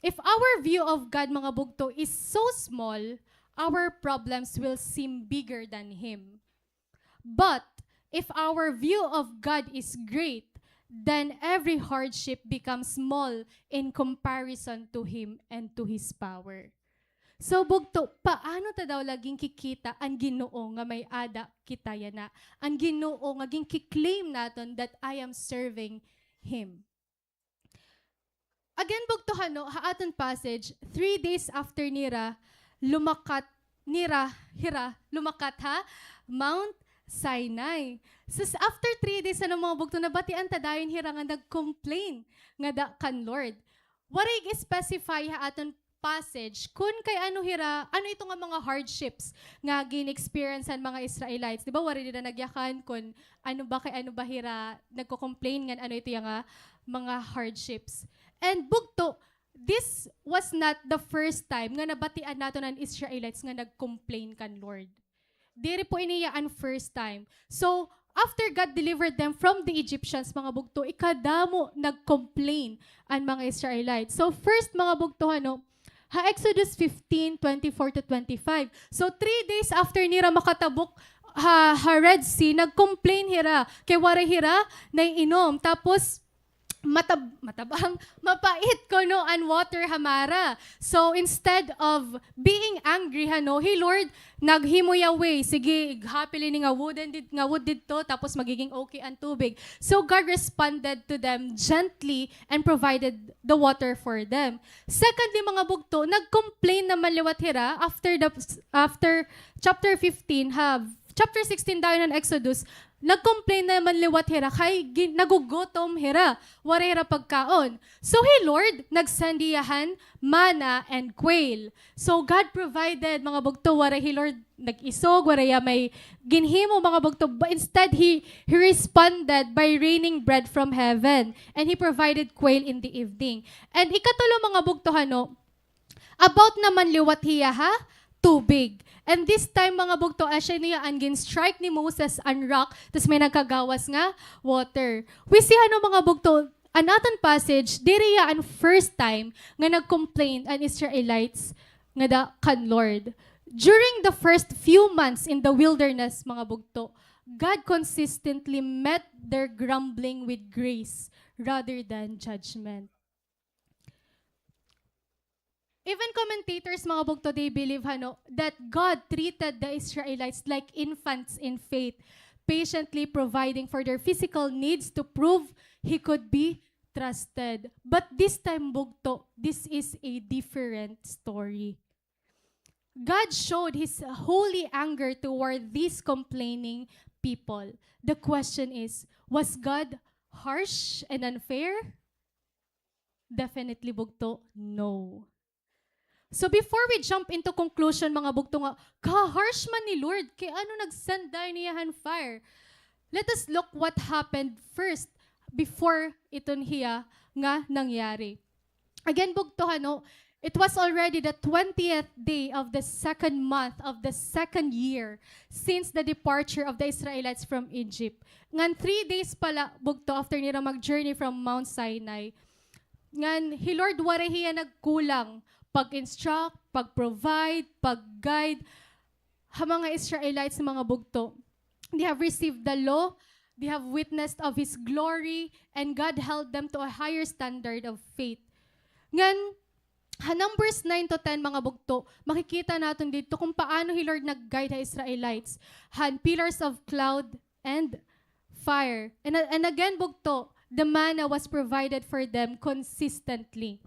If our view of God, mga bugto, is so small, our problems will seem bigger than Him. But if our view of God is great, then every hardship becomes small in comparison to Him and to His power. So, bugto, paano ta daw la ginkikita an Ginoo nga may-ada kita yana? An Ginoo nga ginki-claim naton that I am serving Him. Again, bugto, hano, ha aton passage, three days after nira lumakat, nira, hira, lumakat ha Mount Sinai. So, s-, after three days, hano, mga bugto, nabatian ta dayon hira nga nag-complain ngada kan Lord. Waray gi-specify ha aton passage kun kay ano hira, ano ito nga mga hardships nga gin-experience han mga Israelites. Di ba, waray dida nagyakan kun ano ba, kay ano ba hira nagko-complain ngan ano ito iya nga mga hardships. And bugto, this was not the first time nga nabatian naton an Israelites nga nag-complain kan Lord. Diri po ini iya an first time. So, after God delivered them from the Egyptians, mga bugto, ikadamo nag-complain an mga Israelites. So, first, mga bugto, hano, ha Exodus fifteen, twenty-four to twenty-five. So, three days after nira makatabok ha, ha Red Sea, nag-complain hira kay waray hira naiinom. Tapos, matab-, matabang, mapait kuno an water ha Mara. So, instead of being angry, hano, hi Lord, naghimo hiya way. Sige, ighapil ini nga wooden did-, nga wood didto, tapos magiging okay an tubig. So, God responded to them gently and provided the water for them. Secondly, mga bugto, nag-complain naman liwat hira after the, after chapter fifteen, ha, chapter sixteen dayon han Exodus, nag-complain naman liwat hira kay gin-, nagugutom hira, waray hira pagkaon. So, hi Lord, nag-send hiya han manna and quail. So, God provided, mga bugto, waray hi Lord nag-isog, waray hiya may ginhimo, mga bugto. But instead, he, he responded by raining bread from heaven, and he provided quail in the evening. And ikatulo, mga bugto, hano, about naman liwat hiya ha tubig. And this time, mga bugto, asya niya an gin-strike ni Moses an rock, tas may nagkagawas nga water. We see, hano, mga bugto, an aton passage, diri hiya an first time nga nag-complain an Israelites ngada kan Lord. During the first few months in the wilderness, mga bugto, God consistently met their grumbling with grace rather than judgment. Even commentators, mga bugto, they believe, hano, that God treated the Israelites like infants in faith, patiently providing for their physical needs to prove He could be trusted. But this time, bugto, this is a different story. God showed His holy anger toward these complaining people. The question is, was God harsh and unfair? Definitely, bugto, no. So before we jump into conclusion, mga bugto, nga ka-harsh man ni Lord, kay ano nag-send dayon hiya han fire? Let us look what happened first before iton hiya nga nangyari. Again, bugto, hano, it was already the twentieth day of the second month of the second year since the departure of the Israelites from Egypt. Ngan three days pa la, bugto, after nira mag-journey from Mount Sinai, ngan hi Lord waray hiya nagkulang pag-instruct, pag-provide, pag-guide ha mga Israelites, mga bugto. They have received the law, They have witnessed of His glory, and God held them to a higher standard of faith. Ngan, ha Numbers nine to ten, mga bugto, makikita naton didto kung paano hi Lord nag-guide ha Israelites han pillars of cloud and fire. And, and again, bugto, the manna was provided for them consistently.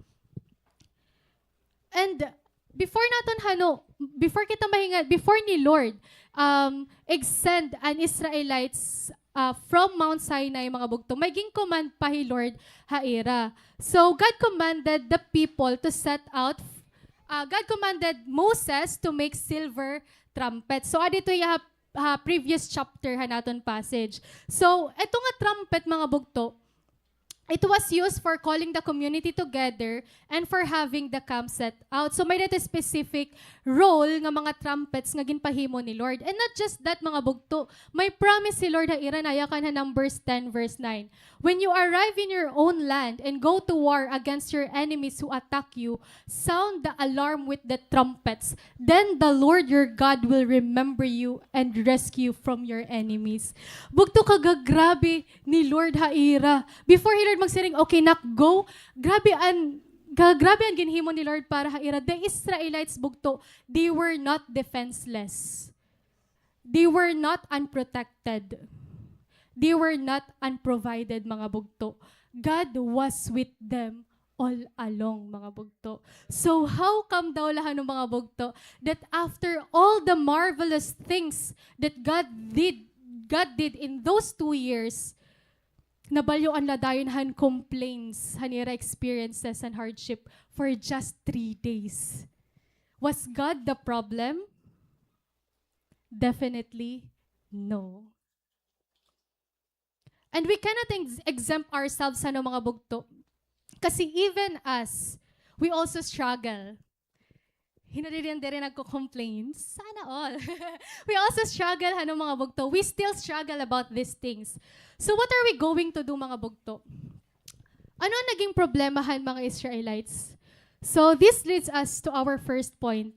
And before naton hano, before kita mahinga, before ni Lord, um, ig-send an Israelites, uh, from Mount Sinai, mga bugto, may gin-command pa hi Lord ha ira. So, God commanded the people to set out, uh, God commanded Moses to make silver trumpets. So, adi ito ha, ha previous chapter ha naton passage. So, ito nga trumpet, mga bugto, it was used for calling the community together and for having the camp set out. So, may dito specific role nga mga trumpets nga ginpahimo ni Lord. And not just that, mga bugto, may promise si Lord ha ira, nayakan ha Numbers ten verse nine. "When you arrive in your own land and go to war against your enemies who attack you, sound the alarm with the trumpets. Then the Lord your God will remember you and rescue from your enemies." Bugto, kagagrabe ni Lord ha ira. Before hi Lord magsiring, "Okay, nak, go," grabe an, ga-, grabe an ginhimo ni Lord para ha ira. The Israelites, bugto, they were not defenseless. They were not unprotected. They were not unprovided, mga bugto. God was with them all along, mga bugto. So, how come daw la hano, mga bugto, that after all the marvelous things that God did, God did in those two years, nabalyoan la dayon han complaints han ira experiences and hardship for just three days? Was God the problem? Definitely no. And we cannot ex-, exempt ourselves, hano, mga bugto. Kasi even us, we also struggle. Hin-o diri, diri nagko-complain? Sana all. We also struggle, hano, mga bugto. We still struggle about these things. So what are we going to do, mga bugto? Ano an naging problema han mga Israelites? So this leads us to our first point.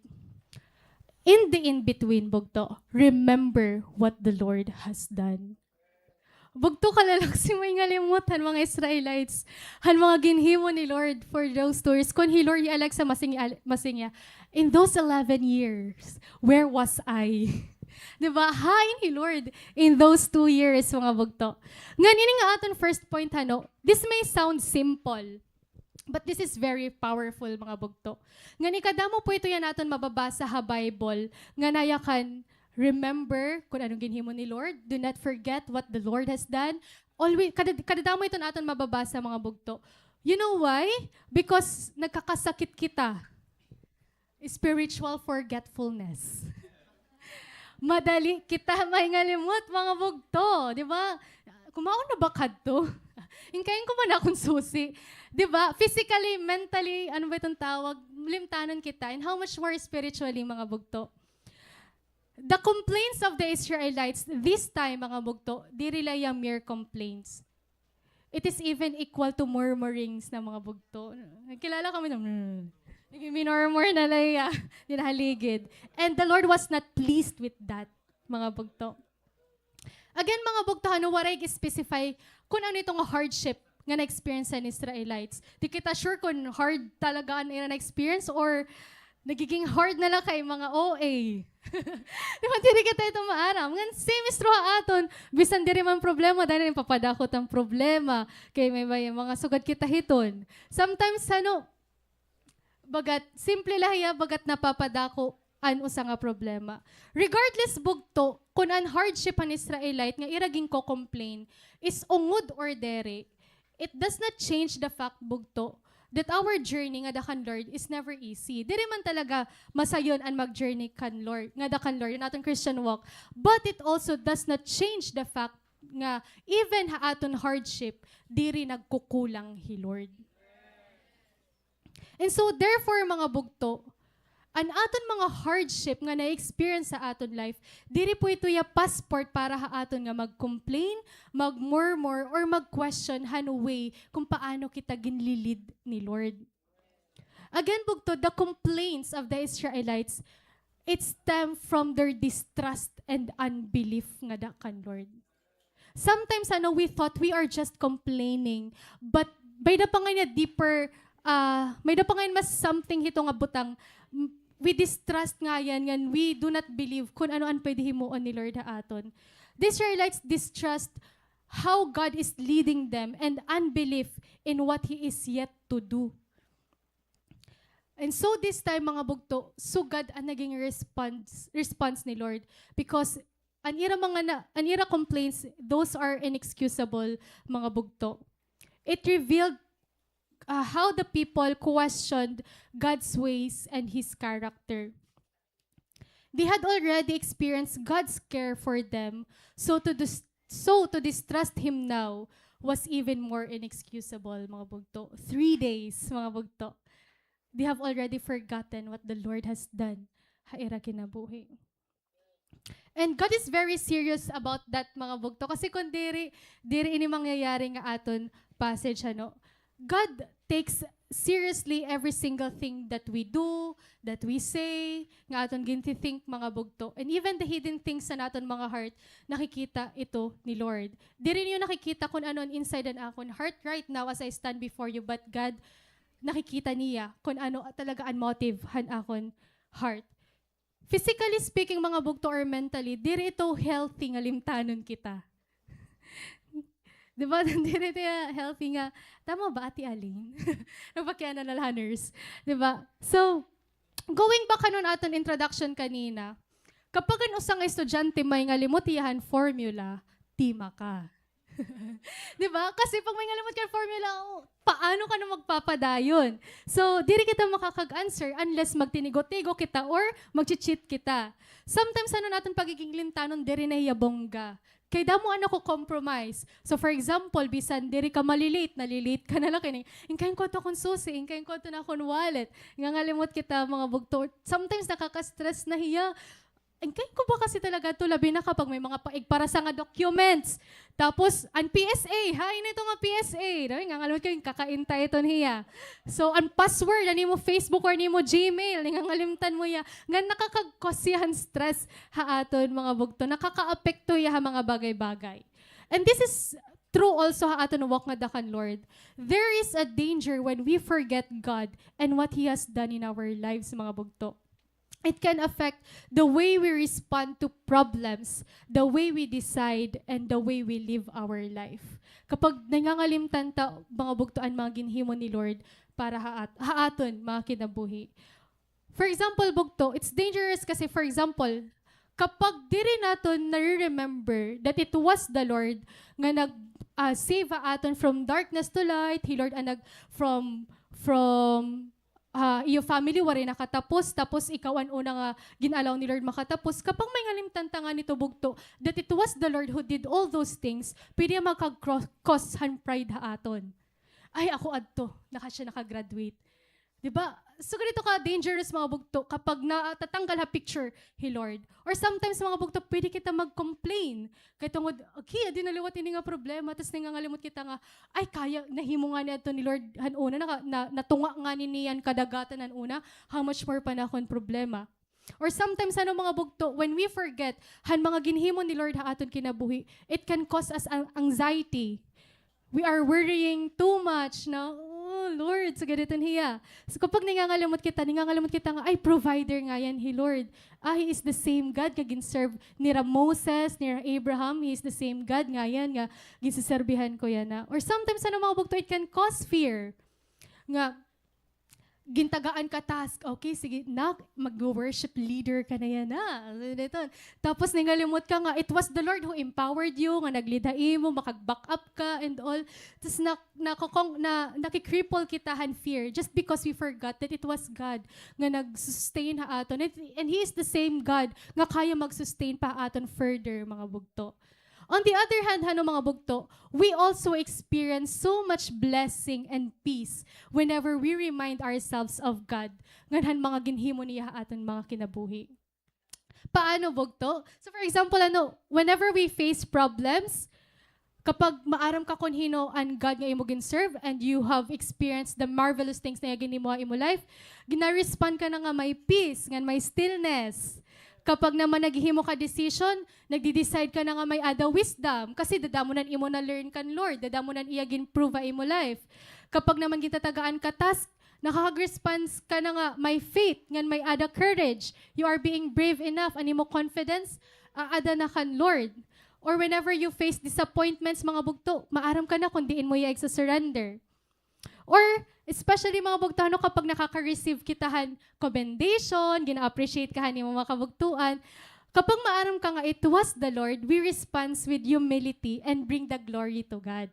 In the in-between, bugto, remember what the Lord has done. Bugto, kalalaksi, may ngalimot han mga Israelites han mga ginhimo ni Lord for those two years. Kon hi Lord hi Alexa, masing-, al-, masingya, "In those eleven years, where was I?" Di ba? Hain hi Lord in those two years, mga bugto. Ngan ini nga aton first point, hano, this may sound simple, but this is very powerful, mga bugto. Ngan ikadamo po ito yana aton mababasa ha Bible, nga nayakan, "Remember kon ano an ginhimo ni Lord. Do not forget what the Lord has done." Always, kada, kadadamo iton aton mababasa, mga bugto. You know why? Because nagkakasakit kita. Spiritual forgetfulness. Madali kita may ngalimot, mga bugto, di ba? Kumaon na ba kadto? Inkain ko man akon susi. Di ba? Physically, mentally, ano ba iton tawag? Limtanon kita. And how much more spiritually, mga bugto? The complaints of the Israelites this time, mga bugto, diri la iya mere complaints. It is even equal to murmurings na, mga bugto. Nagkilala kami na, mm, nagmi-murmur na la iya, dida ha ligid. And the Lord was not pleased with that, mga bugto. Again, mga bugto, hano, waray gi-specify kon ano ito nga hardship nga na-experience han Israelites. Di kita sure kon hard talaga an ira na-experience or nagiging hard na la kay mga O A. Di ba, diri kita ito maaram. Ngan same is true ha aton. Bisan diri man problema, diri man papadako it problema. Kay may, may mga sugad kita hiton. Sometimes, hano, bagat simple la hiya, bagat napapadako an usa nga problema. Regardless, bugto, kon an hardship han Israelite nga ira ginko-complain is ungod or diri, it does not change the fact, bugto, that our journey ngada kan Lord is never easy. Diri man talaga masayon an mag-journey kan Lord, ngada kan Lord, an aton Christian walk. But it also does not change the fact nga even ha aton hardship, diri nagkukulang hi Lord. And so, therefore, mga bugto, an aton mga hardship nga na-experience sa aton life, diri po ito iya passport para ha aton nga mag-complain, mag-murmur, or mag-question han way kung paano kita ginli-lead ni Lord. Again, bugto, the complaints of the Israelites, it stemmed from their distrust and unbelief ngada kan Lord. sometimes, ano, we thought we are just complaining. But may da pa ngay-an deeper, ah, may da pa ngay-an mas something hito nga butang, m-, we distrust ngay-an, ngan we do not believe kun ano an pwede himuon ni Lord ha aton. These Israelites distrust how God is leading them and unbelief in what He is yet to do. And so this time, mga bugto, sugad an naging response, response ni Lord. Because an ira mga na, an ira complaints, those are inexcusable, mga bugto. It revealed, uh, how the people questioned God's ways and His character. They had already experienced God's care for them, so to dis-, so to distrust Him now was even more inexcusable, mga bugto. Three days, mga bugto. They have already forgotten what the Lord has done ha ira kinabuhi. And God is very serious about that, mga bugto. Kasi kung diri, diri ini mangyayari nga aton passage, ano, God takes seriously every single thing that we do, that we say, nga aton ginti-think, mga bugto. And even the hidden things sa naton mga heart, nakikita ito ni Lord. Diri niyo nakikita kung ano an inside an akon heart right now as I stand before you, but God, nakikita niya kung ano talaga an motive han akon heart. Physically speaking, mga bugto, or mentally, diri ito healthy nga limtanon kita. Di ba? Diri ito healthy nga, tama ba, Ate Aline? Nagpakiana na la, nurse. Di ba? So, going back kanon aton introduction kanina, kapag an usa nga estudyante may ngalimot hiya han formula, tima ka. Di ba? Kasi pag may ngalimot ka formula, oh, paano ka na magpapadayon? So, diri kita makakag-answer unless magtinigo-tigo kita or magchi-cheat kita. Sometimes, ano, an aton pagiging limtanon, diri na hiya bongga. Kay damo an nako-compromise. So, for example, bisan diri ka mali-late, nali-late ka na la kay, ingkayon ko adto akon susi, ingkayon ko adto an akon wallet. Nangangalimot kita, mga bugto. Sometimes, nakaka-stress na hiya. Ingkayon ko ba kasi talaga adto, labi na kapag may mga paig para sa nga documents. Tapos, an P S A, hain ito nga P S A? Dami, nangangalimot ko, kakainta iton hiya. So, an password, an imo Facebook or an imo Gmail, nangangalimtan mo hiya. Nga nakakag-cause hiya han stress ha aton, mga bugto. Nakakaapekto hiya ha mga bagay-bagay. And this is true also ha aton walk ngada kan Lord. There is a danger when we forget God and what He has done in our lives, mga bugto. It can affect the way we respond to problems, the way we decide, and the way we live our life. Kapag nangangalimtan ta, mga bugto, an mga ginhimo ni Lord para ha at-, ha aton mga kinabuhi. For example, bugto, it's dangerous kasi, for example, kapag diri naton nare-remember that it was the Lord nga nag, ah, save ha aton from darkness to light, hi Lord an nag, from, from ah, iyo family waray nakatapos, tapos ikaw an una nga gin-allow ni Lord makatapos. Kapag may ngalimtan ta nganito, bugto, that it was the Lord who did all those things, pwede makag-cro-, cause han pride ha aton. Ay, ako adto, naka siya naka-graduate. Di ba? So, ganito ka dangerous, mga bugto, kapag natatanggal ha picture hi Lord. Or sometimes, mga bugto, pwede kita mag-complain. Kay tungod, okay, adi na liwat ini nga problema, tas nangangalimot kita nga, ay, kaya, nahimo ngani adto ni Lord han una, naka-, na-, natunga ngani niya an kadagatan han una, how much more pa an akon problema. Or sometimes, ano, mga bugto, when we forget han mga ginhimo ni Lord ha aton kinabuhi, it can cause us an-, anxiety. We are worrying too much na, "Oh, Lord, so ganito hiya." So, kapag nangangalimot kita, nangangalimot kita nga, ay, provider ngay-an hi Lord. Ah, He is the same God nga gin-serve nira Moses, nira Abraham. He is the same God ngay-an nga ginseserbihan ko yana. Or sometimes, ano, mga bugto, it can cause fear. Nga, gintagaan ka task. Okay, sige, nak, mag-worship leader ka na yana. Tapos, nangalimot ka nga, it was the Lord who empowered you, nga nag-lead ha imo, makag-back up ka, and all. Tas, na, nakokong-, na, nakikripple kita han fear just because we forgot that it was God nga nag-sustain ha aton. And, and He is the same God nga kaya mag-sustain pa ha aton further, mga bugto. On the other hand, hano, mga bugto, we also experience so much blessing and peace whenever we remind ourselves of God, ngan han mga ginhimo niya ha aton mga kinabuhi. Paano, bugto? So, for example, ano, whenever we face problems, kapag maaram ka kon hin-o an God nga imo gin-serve and you have experienced the marvelous things na iya ginhimo ha imo life, gina-respond ka na nga may peace, ngan may stillness. Kapag naman naghihimo ka decision, nagdi-decide ka na nga may-ada wisdom, kasi dada mo nan imo na-learn kan Lord, dada mo nan iya gin-prove ha imo life. Kapag naman gintatagaan ka task, nakakag-response ka na nga may faith, ngan may-ada courage. You are being brave enough, an imo confidence, aada na kan Lord. Or whenever you face disappointments, mga bugto, maaram ka na kung diin mo iya igsu-surrender. Or, especially, mga bugto, ano, kapag nakaka-receive kita han commendation, gina-appreciate ka han imo mga kabugtoan, kapag maaram ka nga it was the Lord, we response with humility and bring the glory to God.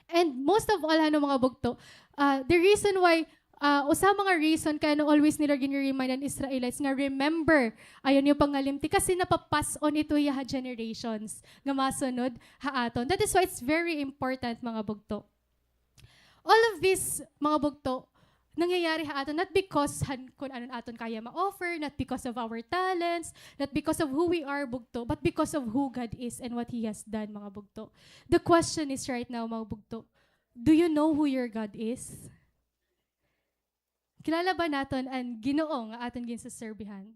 And most of all, ano, mga bugto, ah, the reason why, ah, usa mga reason kay ano always nira gini-remind an Israelites nga, "Remember, ayaw niyo pangalimti," kasi napa-pass on ito hiya ha generations nga masunod ha aton. That is why it's very important, mga bugto. All of this, mga bugto, nangyayari ha aton not because han kun ano an aton kaya ma-offer, not because of our talents, not because of who we are, bugto, but because of who God is and what He has done, mga bugto. The question is right now, mga bugto, do you know who your God is? Kilala ba naton an Ginoo nga aton ginseserbihan?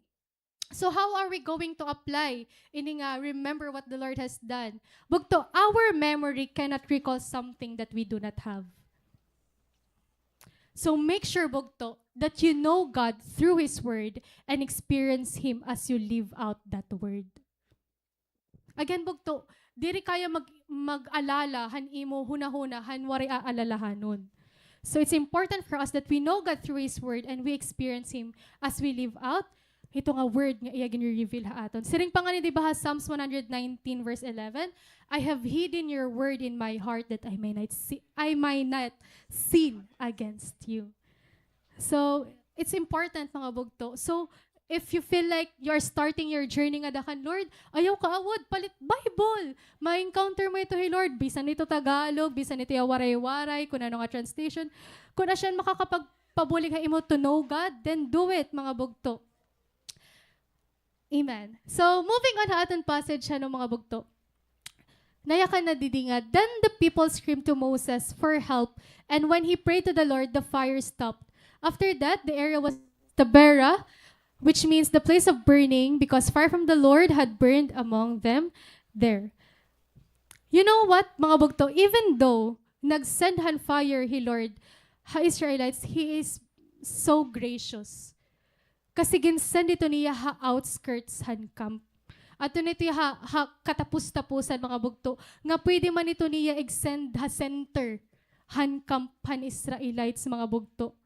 So how are we going to apply ini nga remember what the Lord has done? Bugto, our memory cannot recall something that we do not have. So make sure, bugto, that you know God through His Word and experience Him as you live out that Word. Again, bugto, diri kaya mag-, mag-alala han imo hunahuna han waray aalalahanon. So it's important for us that we know God through His Word and we experience Him as we live out hito nga word nga iya gini-reveal ha aton. Siring pa ngani, di ba, ha Psalms one hundred nineteen verse eleven, "I have hidden your word in my heart that I may not si-, I may not sin against you." So, it's important, mga bugto. So, if you feel like you're starting your journey ngada kan Lord, ayaw kaawod, palit Bible. Ma-encounter mo ito hi Lord, bisan ito Tagalog, bisan ito iya Waray-Waray, kun ano nga translation. Kun asya an makakapagpabulig ha imo to know God, then do it, mga bugto. Amen. So, moving on ha aton passage, ano, mga bugto. Nayakan na didi nga, "Then the people screamed to Moses for help, and when he prayed to the Lord, the fire stopped." After that, the area was Taberah, which means the place of burning, because fire from the Lord had burned among them there. You know what, mga bugto? Even though nagsend han fire hi Lord ha Israelites, He is so gracious. Kasi ginsend ito niya ha outskirts han camp. Adto na ito ha, ha katapos-taposan, mga bugto, nga pwede man ito niya igsend ha center han camp han Israelites, mga bugto.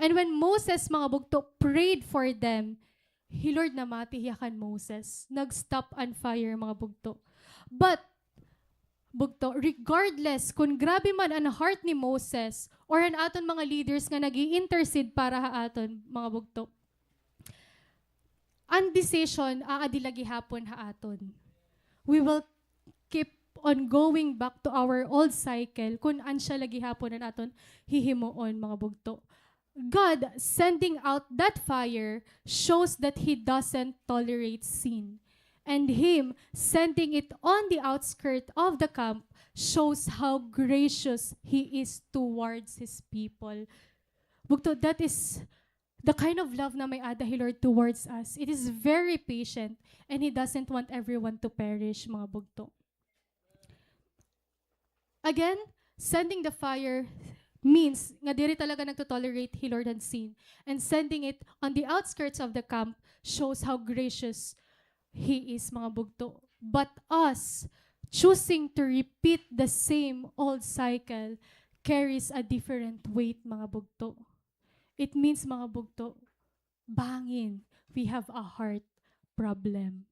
And when Moses, mga bugto, prayed for them, hi Lord namati hiya kan Moses. Nag-stop an fire, mga bugto. But, bugto, regardless kun grabe man an heart ni Moses or an aton mga leaders nga nag-i-intercede para ha aton, mga bugto, an decision aadi la gihapon ha aton. We will keep on going back to our old cycle kun ansya la gihapon an aton hihimuon, mga bugto. God sending out that fire shows that He doesn't tolerate sin. And Him sending it on the outskirt of the camp shows how gracious He is towards His people. Bugto, that is the kind of love na may-ada hi Lord towards us. It is very patient and He doesn't want everyone to perish, mga bugto. Again, sending the fire means nga diri talaga nagtotolerate hi Lord han sin. And sending it on the outskirts of the camp shows how gracious He is, mga bugto. But us choosing to repeat the same old cycle carries a different weight, mga bugto. It means, mga bugto, bangin we have a heart problem.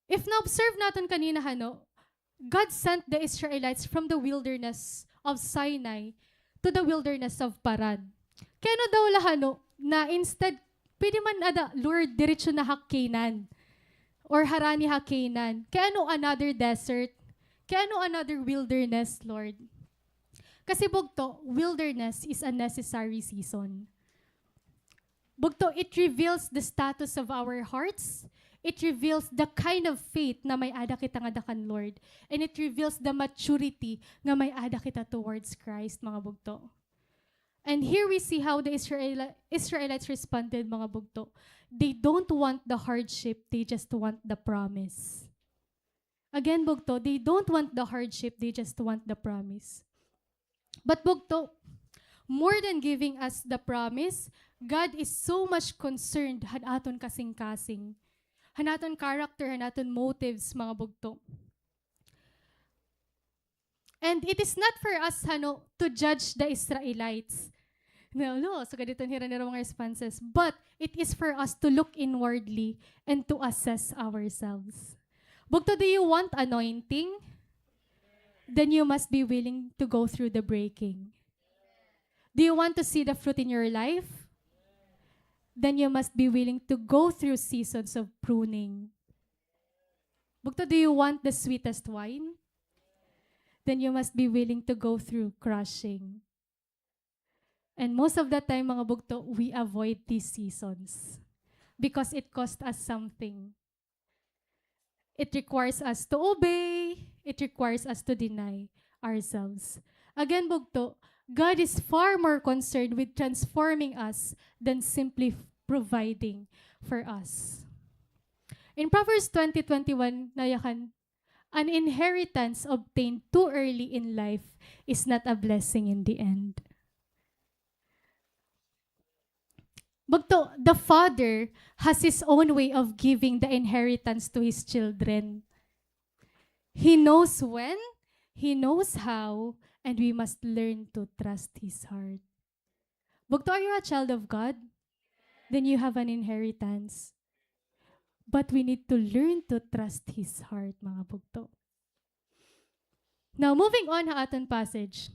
If na-observe naton kanina, hano, God sent the Israelites from the wilderness of Sinai to the wilderness of Paran. Kay ano daw la, hano, na instead, pwede man ada, Lord, diretso na ha Canaan. Or harani ha Canaan. Kay ano another desert? Kay ano another wilderness, Lord? Kasi bugto, wilderness is a necessary season. Bugto, it reveals the status of our hearts. It reveals the kind of faith na may-ada kita ngada kan Lord. And it reveals the maturity nga may-ada kita towards Christ, mga bugto. And here we see how the Israeli-, Israelites responded, mga bugto. They don't want the hardship, they just want the promise. Again, bugto, they don't want the hardship, they just want the promise. But bugto, more than giving us the promise, God is so much concerned han aton kasingkasing, han aton character, han aton motives, mga bugto. And it is not for us, hano, to judge the Israelites. No, no, so ganito hira nira mga responses. But it is for us to look inwardly and to assess ourselves. Bugto, do you want anointing? Then you must be willing to go through the breaking. Do you want to see the fruit in your life? Then you must be willing to go through seasons of pruning. Bugto, do you want the sweetest wine? Then you must be willing to go through crushing. And most of the time, mga bugto, we avoid these seasons because it cost us something. It requires us to obey. It requires us to deny ourselves. Again, bugto, God is far more concerned with transforming us than simply f-, providing for us. In Proverbs twenty twenty-one, nayakan, "An inheritance obtained too early in life is not a blessing in the end." Bugto, the father has his own way of giving the inheritance to his children. He knows when, he knows how, and we must learn to trust his heart. Bugto, are you a child of God? Then you have an inheritance. But we need to learn to trust his heart, mga bugto. Now, moving on ha aton passage.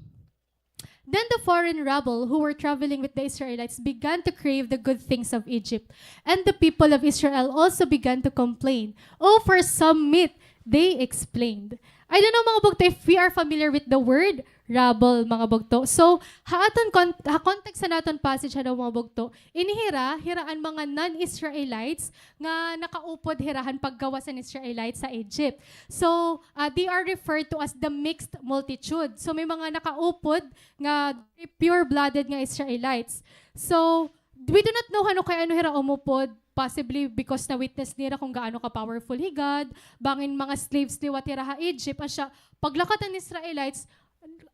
Then the foreign rabble who were traveling with the Israelites began to crave the good things of Egypt, and the people of Israel also began to complain. "Oh, for some meat," they explained. I don't know, mga bugto, if we are familiar with the word rabble, mga bugto. So, ha aton con-, ha context sa naton passage, ano, mga bugto, ini hira, hira an mga non-Israelites nga nakaupod hira han paggawas han Israelites sa Egypt. So, ah, they are referred to as the mixed multitude. So, may mga nakaupod nga pure-blooded nga Israelites. So, we do not know hano kay ano hira umupod, possibly because na-witness nira kung gaano ka-powerful hi God, bangin mga slaves liwat hira ha Egypt, asya, paglakat han Israelites,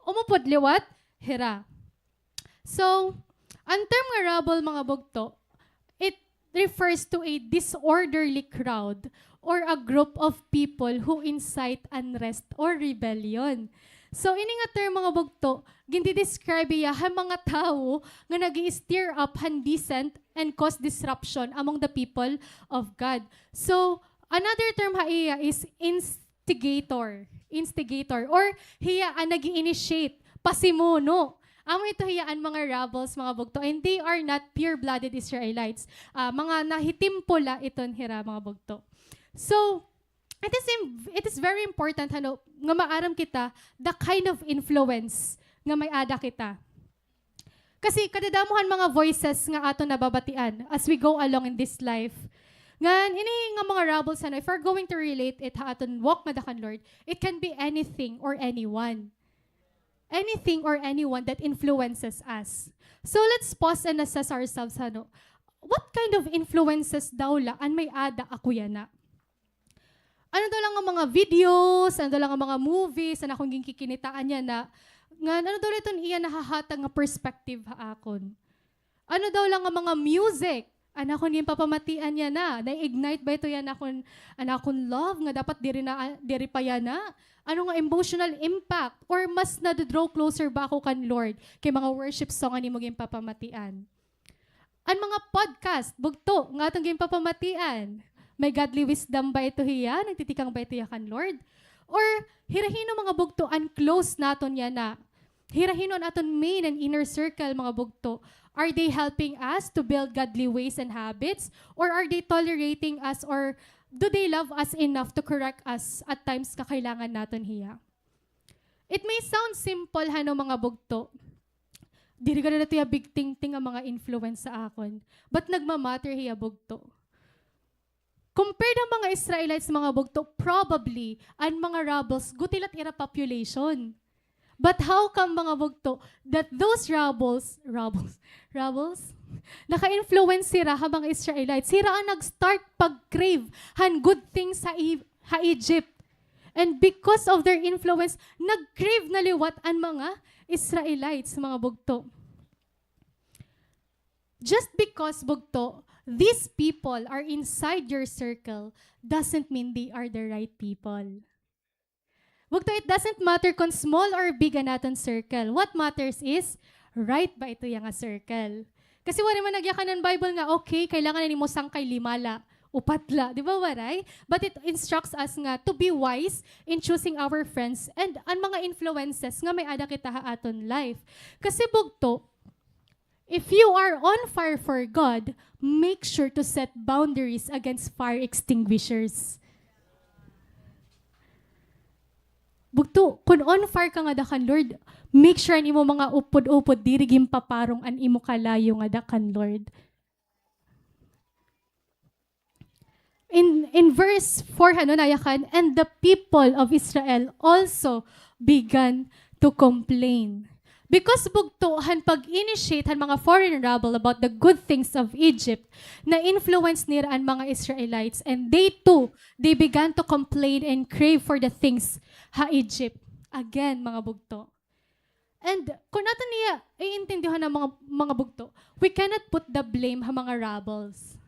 umupod liwat hira. So, an term nga rabble, mga bugto, it refers to a disorderly crowd or a group of people who incite unrest or rebellion. So, ini nga term, mga bugto, gindi-describe hiya ha mga tawo nga nag-i-stir up han dissent and cause disruption among the people of God. So, another term ha iya is instigator. Instigator. Or hiya an nag-i-initiate, pasimuno. Amo ito hiya an mga rabbles, mga bugto. And they are not pure-blooded Israelites. Ah, mga nahitimpo la iton hira, mga bugto. So, it is im-, it is very important, hano, nga maaram kita the kind of influence nga may-ada kita. Kasi kadadamo han mga voices nga aton nababatian as we go along in this life. Ngan, ini nga mga rabbles, hano, if we're going to relate it ha aton walk ngada kan Lord, it can be anything or anyone. Anything or anyone that influences us. So, let's pause and assess ourselves, hano. What kind of influences daw la an may-ada ako yana? Ano daw la nga mga videos, ano daw la nga mga movies an akon ginkikinitaan yana, ngan ano daw la iton iya nahahatag nga perspective ha akon? Ano daw la nga mga music an akon ginpapamatian yana, na-ignite ba ito yana akon, an akon love nga dapat diri na, diri pa yana? Ano nga emotional impact? Or mas nado-draw closer ba ako kan Lord kay mga worship song an imo ginpapamatian? An mga podcast, bugto, nga aton ginpapamatian, may godly wisdom ba ito hiya? Nagtitikang ba ito hiya kan Lord? Or hira hin-o, mga bugto, an close naton yana? Hira hin-o an aton main and inner circle, mga bugto? Are they helping us to build godly ways and habits? Or are they tolerating us? Or do they love us enough to correct us at times nga kailangan naton hiya? It may sound simple, hano, mga bugto. Diri gad ito hiya big tingting an mga influence sa akon. But nagma-matter hiya, bugto. Compared han mga Israelites, mga bugto, probably, an mga rabbles, guti la it ira population. But how come, mga bugto, that those rebels, rebels, rebels? Naka-influence sira ha mga Israelites. Sira an nag-start pag-crave han good things ha, E- ha Egypt. And because of their influence, nag-crave na liwat an mga Israelites, mga bugto. Just because, bugto, these people are inside your circle doesn't mean they are the right people. Bugto, it doesn't matter kon small or big an aton circle. What matters is, right ba ito iya nga circle? Kasi waray man nagyakan an Bible nga, okay, kailangan na nimo sangkay lima la, upat la. Di ba, waray? But it instructs us nga to be wise in choosing our friends and an mga influences nga may-ada kita ha aton life. Kasi, bugto, if you are on fire for God, make sure to set boundaries against fire extinguishers. Bugto, kon on fire ka ngada kan Lord, make sure an imo mga upod-upod diri ginpaparong an imo kalayo ngada kan Lord. In, in verse four, ano, nayakan, "And the people of Israel also began to complain." Because bugto han pag-initiate han mga foreign rebel about the good things of Egypt, na-influence nira an mga Israelites, and they too, they began to complain and crave for the things ha Egypt. Again, mga bugto. And kon aton niya iintindihan an mga, mga bugto, we cannot put the blame ha mga rebels.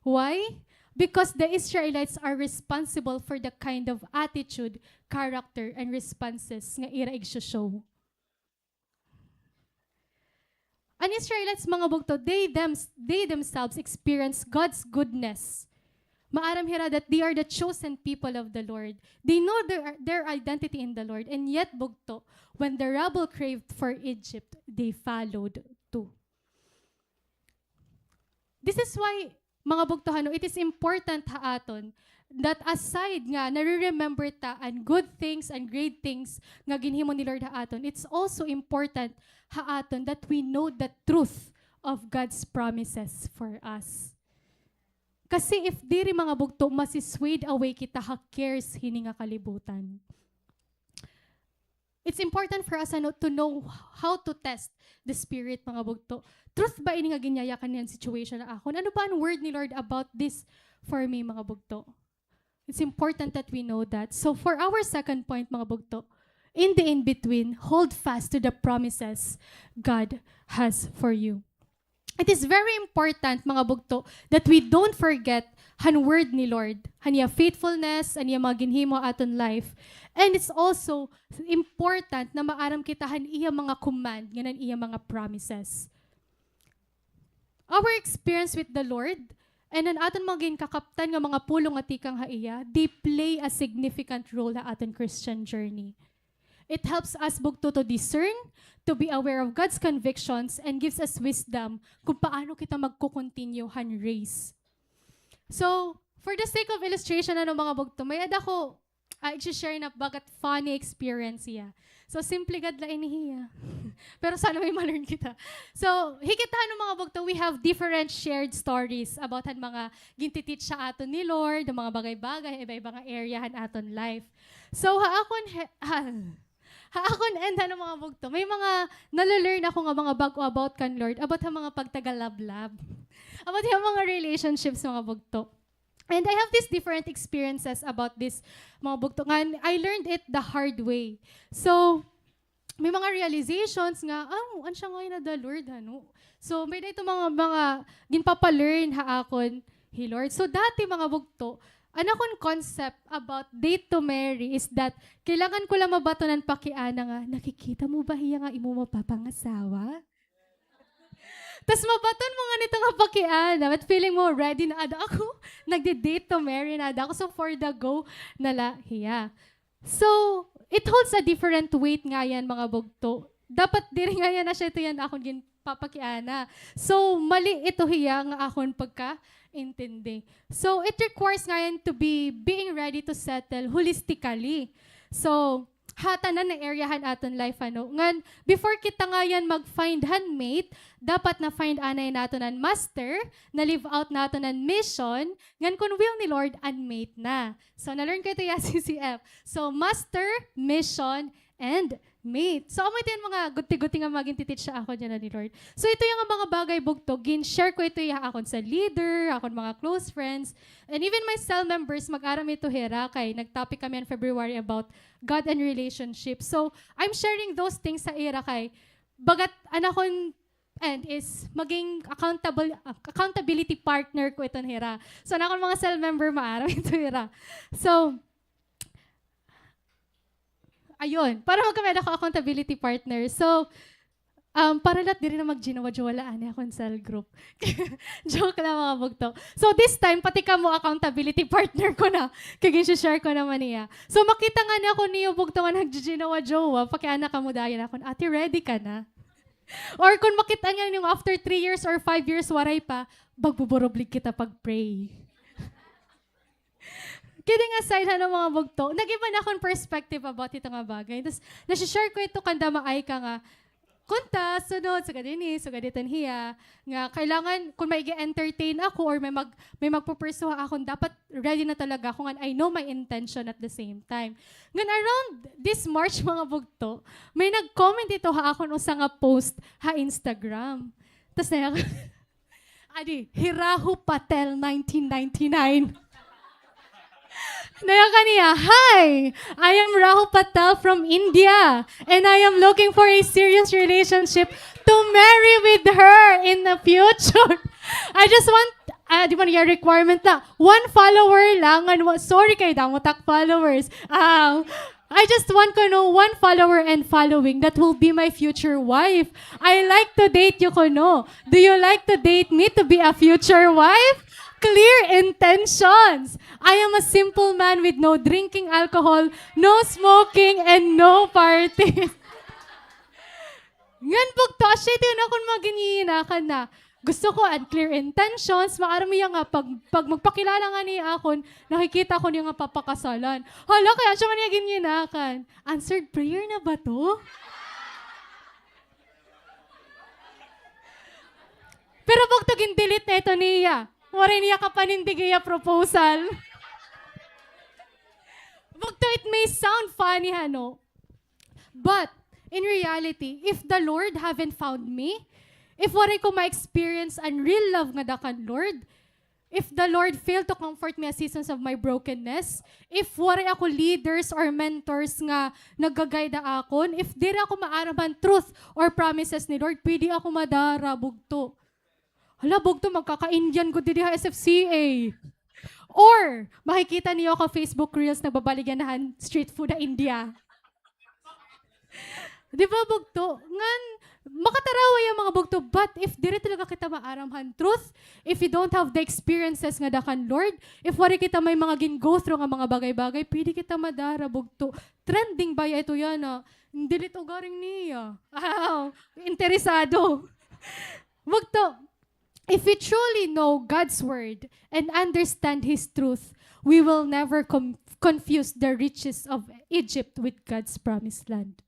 Why? Because the Israelites are responsible for the kind of attitude, character, and responses nga ira igso-show. An Israelites, mga bugto, they them-, they themselves experience God's goodness. Maaram hira that they are the chosen people of the Lord. They know their, their identity in the Lord. And yet, bugto, when the rebel craved for Egypt, they followed too. This is why, mga bugto, ano, it is important ha aton that aside nga nare-remember ta an good things and great things nga ginhimo ni Lord ha aton, it's also important ha aton that we know the truth of God's promises for us. Kasi if diri, mga bugto, masi-swayed away kita ha cares hini nga kalibutan. It's important for us, ano, to know how to test the spirit, mga bugto. Truth ba ini nga ginyayakan niyan situation ha akon? Ano ba an word ni Lord about this for me, mga bugto? It's important that we know that. So for our second point, mga bugto, in the in-between, hold fast to the promises God has for you. It is very important, mga bugto, that we don't forget han word ni Lord, han iya faithfulness, an iya mga ginhimo ha aton life. And it's also important na maaram kita han iya mga command, ngan an iya mga promises. Our experience with the Lord, and an aton mga ginkakaptan nga mga pulong nga tikang ha iya, they play a significant role ha aton Christian journey. It helps us, bugto, to discern, to be aware of God's convictions, and gives us wisdom kung paano kita magko-continue han race. So, for the sake of illustration, ano, mga bugto, may-ada ko, ah, i-share na bagat funny experience hiya. So, simple gad la ini hiya. Pero sana may ma-learn kita. So, hikit han, ano, mga bugto, we have different shared stories about han mga ginti-teach ha aton ni Lord, an mga bagay-bagay, iba-iba nga area han aton life. So, ha akon, he-, ha, ha akon end, ano, mga bugto, may mga nale-learn ako nga mga bag-o about kan Lord, about ha mga pagtagalablab. About ha mga relationships, mga bugto. And I have these different experiences about this, mga bugto. Ngan, I learned it the hard way. So, may mga realizations nga, "Ah, ano siya ngay-an, the Lord, ano?" So, may-ada ito mga, mga ginpapa-learn ha akon hi Lord. So, dati, mga bugto, an akon concept about date to marry is that kailangan ko lang mabaton an pakiana nga, "Nakikita mo ba hiya nga imo mapapangasawa?" Tas mabaton mo ngani ito nga pakiana, but feeling mo, ready na ada ako, nagde-date to marry na ada ako, so for the go na la hiya. So, it holds a different weight ngay-an, mga bugto. Dapat diri ngay-an na siya ito yana akon ginpapakiana. So, mali ito hiya nga akon pagkaintindi. So, it requires ngay-an to be being ready to settle holistically. So, ha tanan nga area han aton life, ano. Ngan, before kita ngay-an mag-find han mate, dapat na-find anay naton an master, na-live out naton an mission, ngan kon will ni Lord, an mate na. So, na-learn ko ito ha C C F. So, master, mission, and mate. So, amo ito an mga gudti-gudti nga mga gintititsa ha akon yana ni Lord. So, ito yana nga mga bagay, bugto, gin-share ko ito ha akon sa leader, akon mga close friends, and even my cell members, mag-aram ito hira kay nag-topic kami on February about God and relationship. So, I'm sharing those things ha ira kay bagat an akon end is maging accountable, ah, accountability partner ko iton hira. So, an akon mga cell member, maaram ito hira. So, ayun, para magkami ako accountability partner. So, um, para lahat diri na magjowa-jowa la anay akon cell group. Joke lang, mga bugto. So, this time, pati kamo accountability partner ko na. Kay gin-share ko naman niya. So, makita ngani ako niyo, bugto, nga nagjojowa-jowa, pakiana kamo dayon akon, "Ate, ready ka na?" Or kon makit-an ngani niyo after three years or five years, waray pa, magbuburublig kita pag-pray. Kidding aside, ano, mga bugto, nag-iba na akon perspective about ito nga bagay. Tas, nasi-share ko ito kanda Maayka nga, kunta, sunod, sugad ini, sugad iton hiya, nga kailangan, kon may i-entertain ako or may mag-, may magpupursue ha akon, dapat ready na talaga ako, ngan I know my intention at the same time. Ngan around this March, mga bugto, may nag-comment ito ha akon usa nga post ha Instagram. Tas na Adi, hi Rahul Patel, nineteen ninety-nine. Naya kaniya, "Hi, I am Rahul Patel from India, and I am looking for a serious relationship to marry with her in the future. I just want," ah, di ba niya requirement na, "One follower lang, and wa-," sorry kay damo tak followers. Ah, "I just want kuno one follower and following that will be my future wife. I like to date you kuno. Do you like to date me to be a future wife? Clear intentions. I am a simple man with no drinking alcohol, no smoking, and no parties." Ngan bugto, asya ito an akon mga ginhihinakan na. Gusto ko an clear intentions, maaram hiya nga pag, pag magpakilala ngani ha akon, nakikita ko niya nga papakasalan. Hala, kay asya man niya ginhihinakan. Answered prayer na ba to? Pero bugto, gin-delete na ito niya. Waray niya kapanindig iya proposal. Bugto, it may sound funny, ha, no? But, in reality, if the Lord haven't found me, if waray ko ma-experience an real love ngada kan Lord, if the Lord failed to comfort me at seasons of my brokenness, if waray ako leaders or mentors nga nagga-guide ha akon, if diri ako maaram han truth or promises ni Lord, pwede ako madara, bugto. Hala, bugto, magkaka-Indian gud didi ha S F C A. Or, makikita niyo ako Facebook Reels, nagbabaligya na han street food ha India. Di ba, bugto? Ngan, makatarawa iya, mga bugto, but if diri talaga kita maaram han truth, if you don't have the experiences ngada kan Lord, if waray kita may mga gin-go through nga mga bagay-bagay, pwede kita madara, bugto. Trending baya ito yana. Delete ugaring niya. Wow, interesado. Bugto, if we truly know God's word and understand His truth, we will never com-, confuse the riches of Egypt with God's promised land.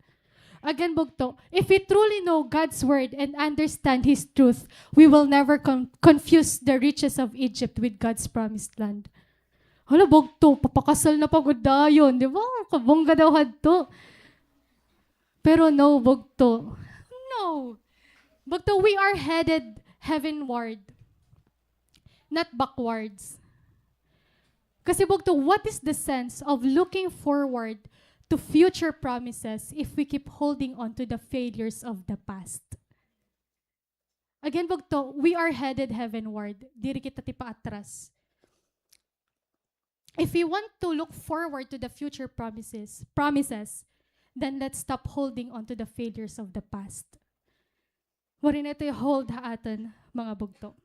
Again, bugto, if we truly know God's word and understand His truth, we will never con-, confuse the riches of Egypt with God's promised land. Hala, bugto, papakasal na pa gud dayon, di ba? Kabongga daw hadto. Pero no, bugto. No. Bugto, we are headed heavenward, not backwards. Kasi, bugto, what is the sense of looking forward to future promises if we keep holding on to the failures of the past? Again, bugto, we are headed heavenward. Diri kita tipaatras. If we want to look forward to the future promises, promises, then let's stop holding on to the failures of the past. Waray na ito i-hold ha aton, mga bugto.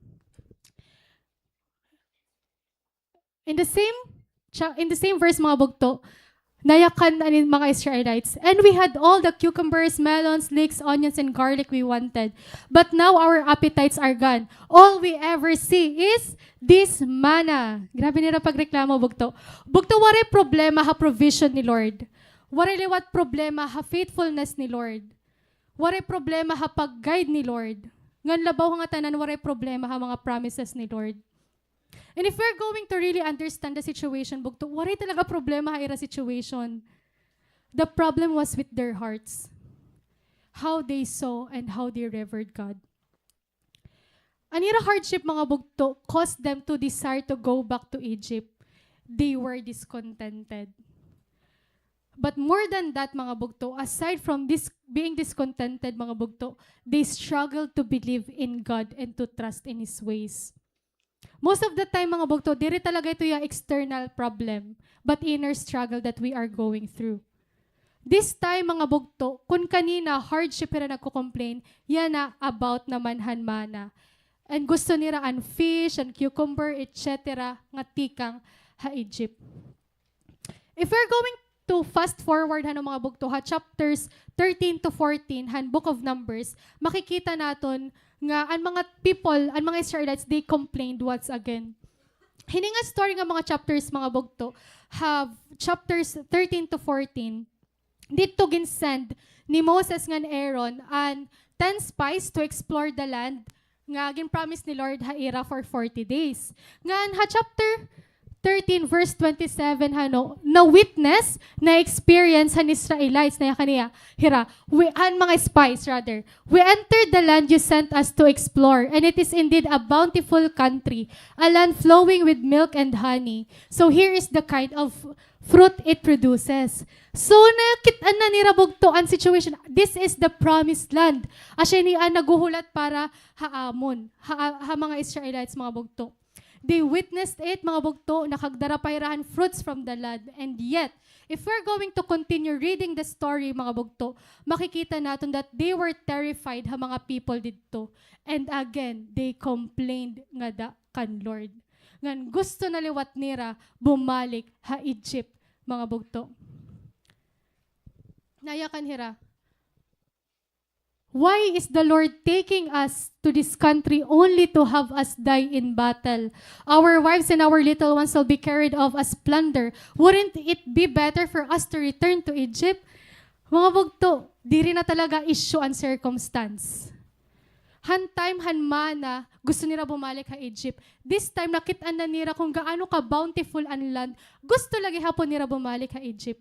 In the same cha-, in the same verse, mga bugto, nayakan an mga Israelites, "And we had all the cucumbers, melons, leeks, onions, and garlic we wanted. But now our appetites are gone. All we ever see is this manna." Grabe nira pagreklamo, bugto. Bugto, waray problema ha provision ni Lord. Waray liwat problema ha faithfulness ni Lord. Waray problema ha pag-guide ni Lord. Ngan labaw ha ngatanan, waray problema ha mga promises ni Lord. And if we're going to really understand the situation, bugto, waray talaga problema ha ira situation. The problem was with their hearts, how they saw and how they revered God. An ira hardship, mga bugto, caused them to desire to go back to Egypt. They were discontented. But more than that, mga bugto, aside from this, being discontented, mga bugto, they struggled to believe in God and to trust in His ways. Most of the time, mga bugto, diri talaga ito yung external problem, but inner struggle that we are going through. This time, mga bugto, kun kanina hardship hira nagko-complain, yana about naman han manna. And gusto nira an fish, an cucumber, et cetera nga tikang ha Egypt. If we're going to fast forward, hano, mga bugto, ha chapters thirteen to fourteen han Book of Numbers, makikita naton nga an mga people, an mga Israelites, they complained once again. Hini nga story nga mga chapters, mga bugto, ha chapters thirteen to fourteen, didto ginsend ni Moses ngan Aaron an ten spies to explore the land nga gin-promise ni Lord ha ira for forty days. Ngan ha chapter thirteen, verse twenty-seven, hano, na-witness, na-experience han Israelites, na yakan niya, hira, we, han mga spies, rather, "We entered the land you sent us to explore, and it is indeed a bountiful country, a land flowing with milk and honey. So here is the kind of fruit it produces." So, nakit-an na nira, bugto, an situation. This is the promised land. Asya ini an naghuhulat para ha amon, ha, ha mga Israelites, mga bugto. They witnessed it, mga bugto, nakagdara pa hira han fruits from the land. And yet, if we're going to continue reading the story, mga bugto, makikita naton that they were terrified ha mga people didto. And again, they complained ngada kan Lord. Ngan gusto na liwat nira bumalik ha Egypt, mga bugto. Nayakan hira, "Why is the Lord taking us to this country only to have us die in battle? Our wives and our little ones will be carried off as plunder. Wouldn't it be better for us to return to Egypt?" Mga bugto, diri na talaga issue an circumstance. Han time han manna, gusto nira bumalik ha Egypt. This time, nakit-an na nira kung gaano ka bountiful an land. Gusto la gihapon nira bumalik ha Egypt.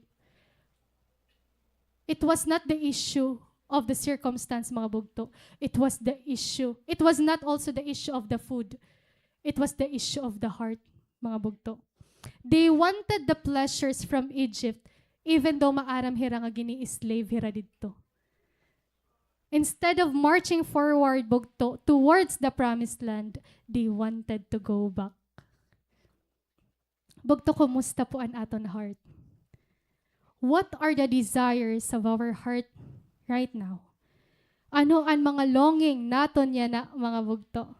It was not the issue of the circumstance, mga bugto. It was the issue. It was not also the issue of the food. It was the issue of the heart, mga bugto. They wanted the pleasures from Egypt, even though maaram hira nga gini-slave hira didto. Instead of marching forward, bugto, towards the promised land, they wanted to go back. Bugto, kumusta po an aton heart? What are the desires of our heart right now? Ano an mga longing naton yana, mga bugto?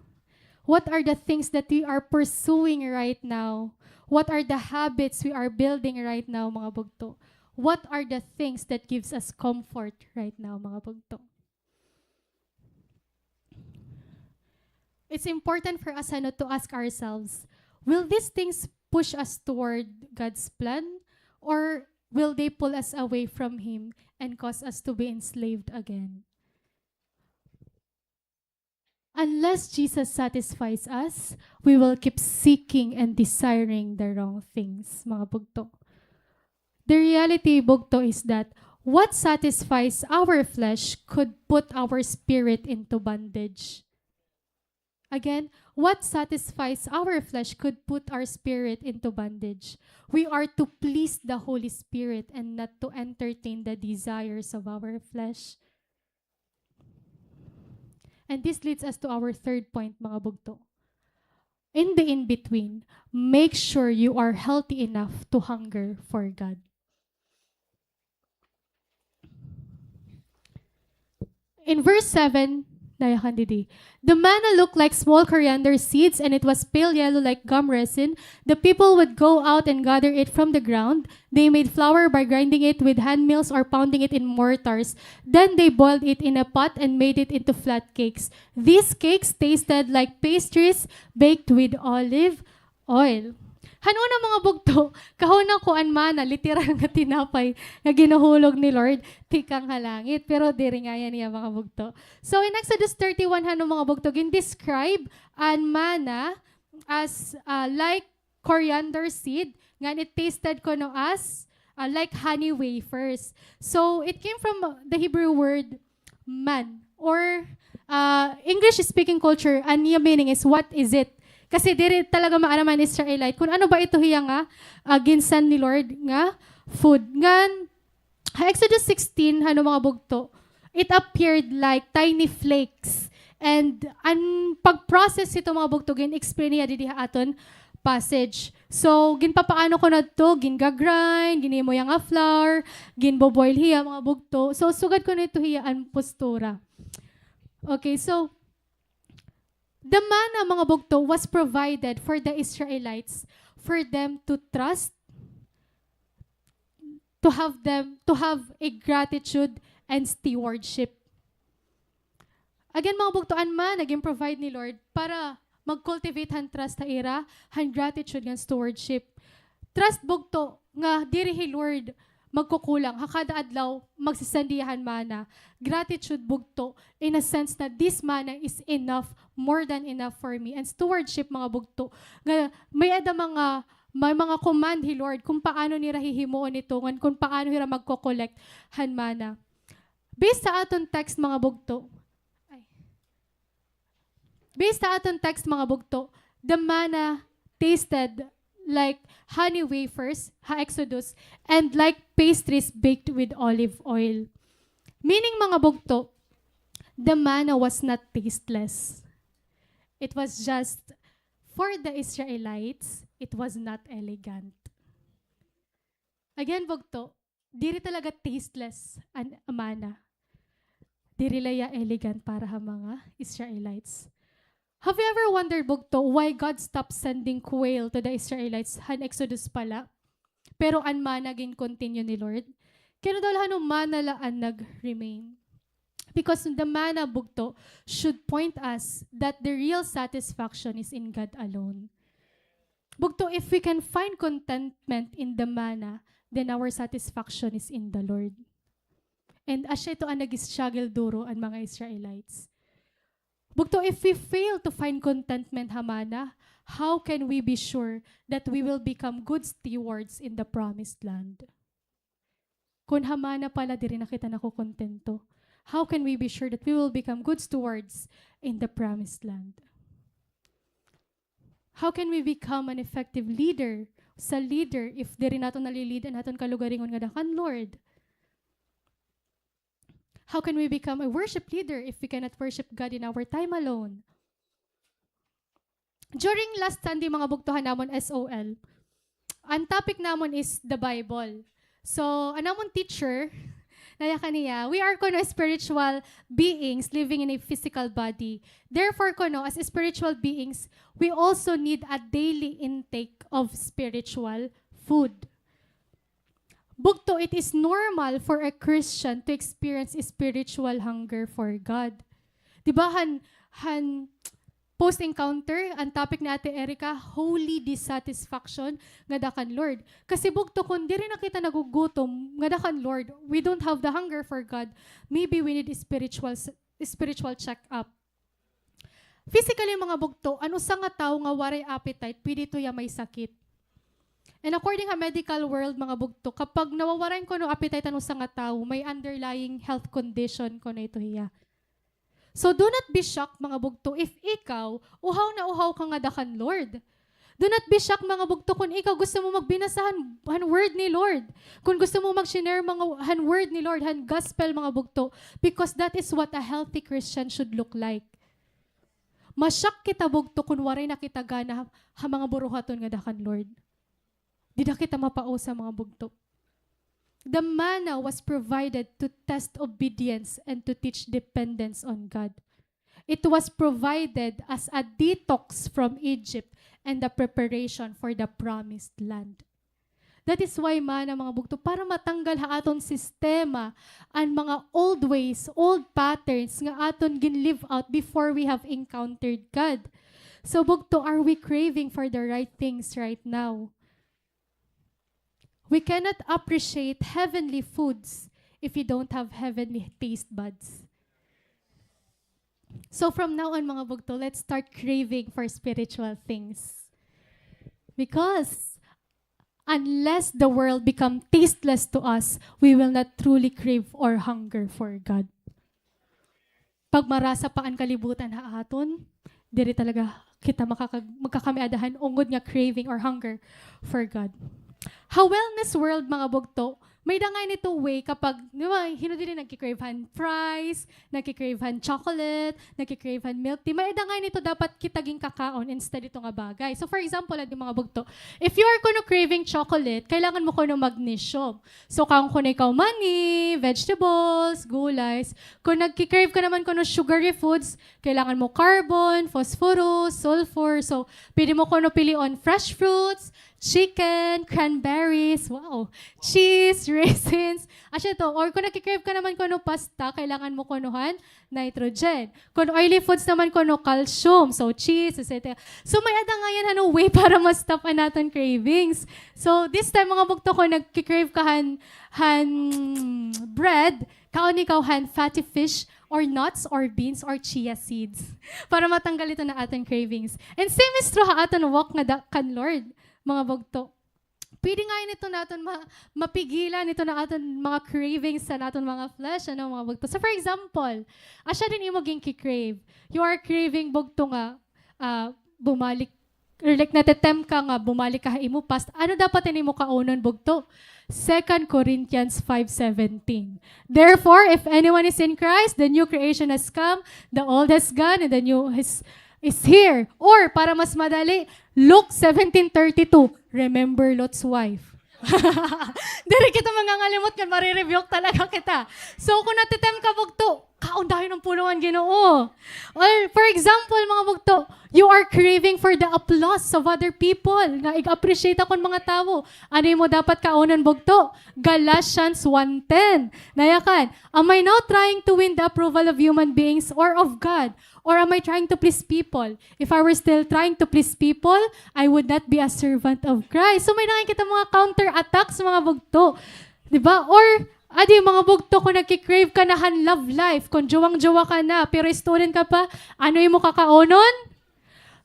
What are the things that we are pursuing right now? What are the habits we are building right now, mga bugto? What are the things that gives us comfort right now, mga bugto? It's important for us, ano, to ask ourselves, will these things push us toward God's plan, or will they pull us away from Him and cause us to be enslaved again? Unless Jesus satisfies us, we will keep seeking and desiring the wrong things, mga bugto. The reality, bugto, is that what satisfies our flesh could put our spirit into bondage. Again, what satisfies our flesh could put our spirit into bondage. We are to please the Holy Spirit and not to entertain the desires of our flesh. And this leads us to our third point, mga bugto. In the in-between, make sure you are healthy enough to hunger for God. In verse seven, nayakan didi, "The manna looked like small coriander seeds, and it was pale yellow like gum resin. The people would go out and gather it from the ground. They made flour by grinding it with hand mills or pounding it in mortars. Then they boiled it in a pot and made it into flat cakes. These cakes tasted like pastries baked with olive oil." Han una, mga bugto, kahuna ko an manna, literal nga tinapay nga ginahulog ni Lord tikang ha langit. Pero diri ngani iya, mga bugto. So, in Exodus thirty-one, hano, mga bugto, gin-describe an manna as, ah, like coriander seed, ngan it tasted kuno as, uh, like honey wafers. So, it came from, uh, the Hebrew word man, or, uh, English-speaking culture, an iya meaning is, "What is it?" Kasi diri talaga maaram an Israelite kun ano ba ito hiya nga, uh, gin-send ni Lord nga food. Ngan, ha Exodus sixteen, ano, mga bugto, it appeared like tiny flakes. And an pag-process hito, mga bugto, gin-explain niya didi ha aton passage. So, ginpapaano kuno adto, ginga-grind, ginhimo hiya nga flour, ginbo-boil hiya, mga bugto. So, sugad kuno ito hiya an postura. Okay, so, the manna, mga bugto, was provided for the Israelites for them to trust, to have them, to have a gratitude and stewardship. Again, mga bugto, an manna gin-provide ni Lord para mag-cultivate han trust ha ira, han gratitude ngan stewardship. Trust, bugto, nga diri hi Lord magkukulang. Ha kada adlaw, magsisend hiya han manna. Gratitude, bugto, in a sense na this manna is enough, more than enough for me. And stewardship, mga bugto, nga may-ada mga, may mga command hi Lord kung paano nira hihimuon ito, ngan kung paano hira magko-collect han manna. Based sa aton text, mga bugto, ay. Based sa aton text, mga bugto, the manna tasted like honey wafers, ha Exodus, and like pastries baked with olive oil. Meaning, mga bugto, the manna was not tasteless. It was just, for the Israelites, it was not elegant. Again, bugto, diri talaga tasteless an manna. Diri la hiya elegant para ha mga Israelites. Have you ever wondered, bugto, why God stopped sending quail to the Israelites han Exodus pa la? Pero an manna gin-continue ni Lord. Kay ano daw la, ano, manna la an nag-remain. Because the manna, bugto, should point us that the real satisfaction is in God alone. Bugto, if we can find contentment in the manna, then our satisfaction is in the Lord. And asya ito an nag-struggle duro an mga Israelites. Bugto, if we fail to find contentment ha manna, how can we be sure that we will become good stewards in the promised land? Kun ha manna pa la diri na kita nakukontento, how can we be sure that we will become good stewards in the promised land? How can we become an effective leader, usa leader, if diri naton nali-lead an aton kalugaringon ngada kan Lord? How can we become a worship leader if we cannot worship God in our time alone? During last Sunday, mga bugto, ha namon S O L, an topic namon is the Bible. So, an amon teacher, nayakan niya, we are kuno spiritual beings living in a physical body. Therefore, kuno, as spiritual beings, we also need a daily intake of spiritual food. Bugto, it is normal for a Christian to experience spiritual hunger for God. Di ba, han, han post-encounter, an topic ni Ate Erica, holy dissatisfaction ngada kan Lord. Kasi bugto, kun diri na kita nagugutom ngada kan Lord, we don't have the hunger for God, maybe we need spiritual s-, spiritual check-up. Physically, mga bugto, an usa nga tawo nga waray appetite, pwede ito hiya may sakit. And according ha medical world, mga bugto, kapag nawawarayan kuno appetite an usa nga tawo, may underlying health condition kuno ito hiya. So, do not be shocked, mga bugto, if ikaw, uhaw na uhaw ka ngada kan Lord. Do not be shocked, mga bugto, kun ikaw gusto mo magbinasa han, han word ni Lord. Kun gusto mo mag-share mga, han word ni Lord, han gospel, mga bugto. Because that is what a healthy Christian should look like. Ma-shock kita, bugto, kun waray na kita gana ha, ha mga buruhaton ngada kan Lord. Dida kita mapausa, mga bugto. The manna was provided to test obedience and to teach dependence on God. It was provided as a detox from Egypt and a preparation for the promised land. That is why manna, mga bugto, para matanggal ha aton sistema an mga old ways, old patterns nga aton gin-live out before we have encountered God. So, bugto, are we craving for the right things right now? We cannot appreciate heavenly foods if we don't have heavenly taste buds. So from now on, mga bugto, let's start craving for spiritual things. Because unless the world become tasteless to us, we will not truly crave or hunger for God. Pagmarasa pa an kalibutan ha aton, diri talaga kita makakag-, magkakamiadahan ungod nga craving or hunger for God. Ha wellness world, mga bugto, may-ada ngay-an ito way kapag, di ba, hin-o diri nagki-crave han fries, nagki-crave han chocolate, nagki-crave han milk tea. May-ada ngay-an ito dapat kita ginkakaon instead ito nga bagay. So, for example, adi mga bugto, if you are kuno craving chocolate, kailangan mo kuno magnesium. So, kaon kuno ikaw mani, vegetables, gulays. Kung nagki-crave ka naman kuno sugary foods, kailangan mo carbon, phosphorus, sulfur. So, pwede mo kuno pilion fresh fruits, chicken, cranberries, wow, cheese, raisins. Asya to. Or kung nagki-crave ka naman kuno pasta, kailangan mo kuno han nitrogen. Kung oily foods naman kuno calcium, so cheese, et cetera. So may-ada ngay-an, ano, way para ma-stop an aton cravings. So this time, mga bugto, kung nagki-crave ka han, han bread, kaon ikaw han fatty fish or nuts or beans or chia seeds para matanggal ito na aton cravings. And same is true ha aton walk nga da-, kan Lord, mga bugto. Pwede ngay-an ito naton ma-, mapigilan ito na aton mga cravings sa naton mga flesh, ano, mga bugto. So, for example, asya din imo ginki-crave. You are craving, bugto, nga, ah, bumalik, or like, nate-tempt ka nga bumalik ka ha imo past. Ano dapat an imo kaonon, bugto? Second Corinthians five seventeen. Therefore, if anyone is in Christ, the new creation has come, the old has gone, and the new is, is here. Or, para mas madali, Luke seventeen thirty-two, remember Lot's wife. Diri kita mangangalimot ngan mare-rebuke talaga kita. So, kung nate-tempt ka, bugto, kaon dayon an pulong han Ginoo. Or, for example, mga bugto, you are craving for the applause of other people, nga ig-appreciate akon mga tawo. Ano imo dapat kaonon, bugto? Galatians one ten. Nayakan, am I now trying to win the approval of human beings or of God? Or am I trying to please people? If I were still trying to please people, I would not be a servant of Christ. So, may-ada ngay-an kita mga counter-attacks, mga bugto. Di ba? Or, adi, mga bugto, kung nagki-crave ka na han love life, kung jowang-jowa ka na, pero student ka pa, ano imo kakaonon?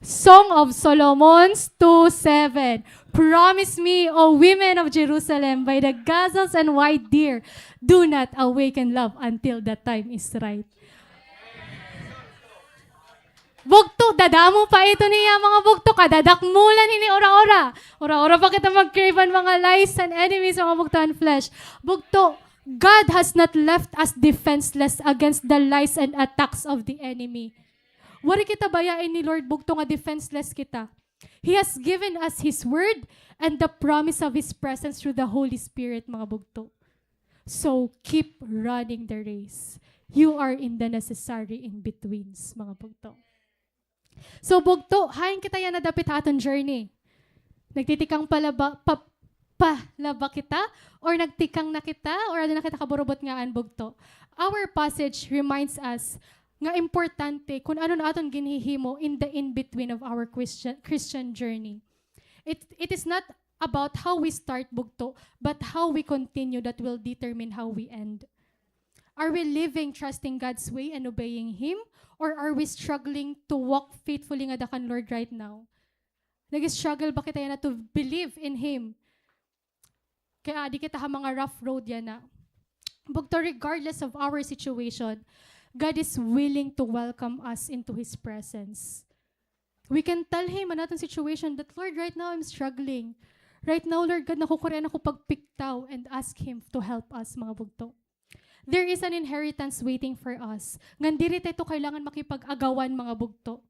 Song of Solomon's two seven. Promise me, O women of Jerusalem, by the gazelles and white deer, do not awaken love until the time is right. Bugto, dadamo pa ito niya, mga bugto, kadadakmulan hini ora-ora. Ora-ora pa kita mag-crave han mga lies han enemies, mga bugto, han flesh. Bugto, God has not left us defenseless against the lies and attacks of the enemy. Waray kita bayain ni Lord, bugto, nga defenseless kita. He has given us His word and the promise of His presence through the Holy Spirit, mga bugto. So, keep running the race. You are in the necessary in-betweens, mga bugto. So, bugto, hain kita yana dapit ha aton journey? Nagtitikang pa la ba, pa, pa la ba kita? Or nagtikang na kita? Or adi na kita kaburubot nga an bugto? Our passage reminds us nga importante kun ano an aton ginhihimo in the in-between of our Christian, Christian journey. It, it is not about how we start, bugto, but how we continue that will determine how we end. Are we living trusting God's way and obeying Him? Or are we struggling to walk faithfully ngada kan Lord right now? Nag-struggle ba kita yana to believe in Him? Kay adi kita ha mga rough road yana. Bugto, regardless of our situation, God is willing to welcome us into His presence. We can tell Him an aton situation that, "Lord, right now I'm struggling. Right now, Lord God, nakukurian ako pagpiktaw," and ask Him to help us, mga bugto. There is an inheritance waiting for us. Ngan diri ta ito kailangan makipag-agawan, mga bugto.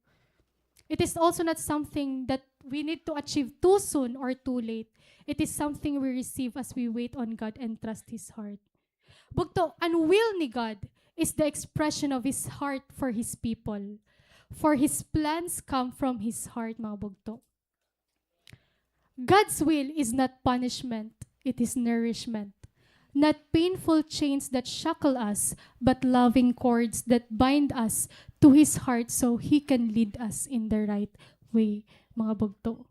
It is also not something that we need to achieve too soon or too late. It is something we receive as we wait on God and trust His heart. Bugto, an will ni God is the expression of His heart for His people. For His plans come from His heart, mga bugto. God's will is not punishment, it is nourishment. Not painful chains that shackle us, but loving cords that bind us to His heart so He can lead us in the right way, mga bugto.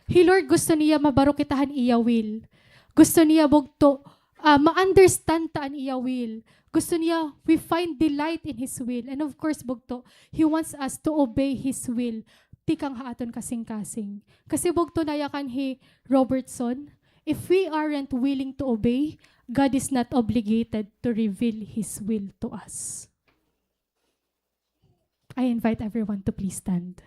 Hi Lord, gusto niya mabaro kita han iya will. Gusto niya, bugto, ah, ma-understand ta an iya will. Gusto niya we find delight in His will. And of course, bugto, He wants us to obey His will tikang ha aton kasingkasing. Kasi, bugto, nayakan hi Robertson, If we aren't willing to obey, God is not obligated to reveal His will to us. I invite everyone to please stand.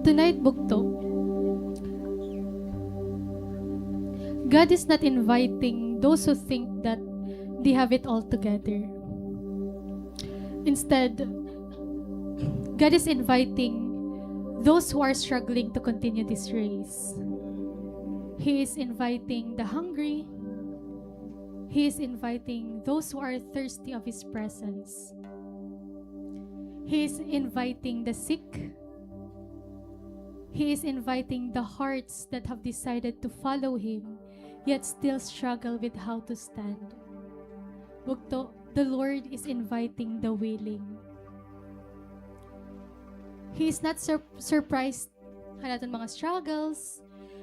Tonight, bugto, God is not inviting those who think that they have it all together. Instead, God is inviting those who are struggling to continue this race. He is inviting the hungry. He is inviting those who are thirsty of His presence. He is inviting the sick. He is inviting the hearts that have decided to follow Him, yet still struggle with how to stand. Bugto, the Lord is inviting the willing. He is not sur-, surprised han aton mga struggles.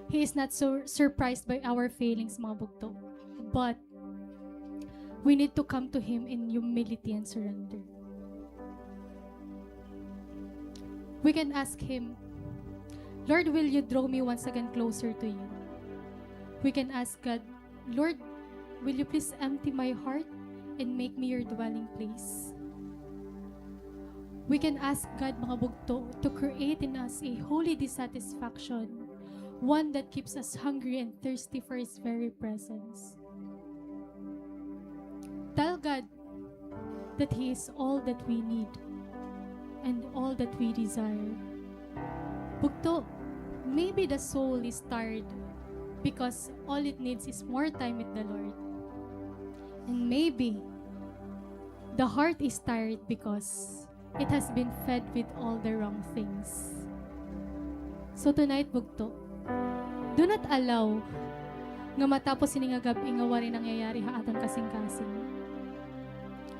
He is not sur-, surprised by our failings, mga bugto. But we need to come to Him in humility and surrender. We can ask Him, "Lord, will you draw me once again closer to you?" We can ask God, "Lord, will you please empty my heart and make me your dwelling place?" We can ask God, mga bugto, to create in us a holy dissatisfaction, one that keeps us hungry and thirsty for His very presence. Tell God that He is all that we need and all that we desire. Bugto, maybe the soul is tired because all it needs is more time with the Lord. And maybe the heart is tired because it has been fed with all the wrong things. So tonight, bugto, do not allow nga matapos ini nga gab-i nga waray nangyayari ha aton kasingkasing.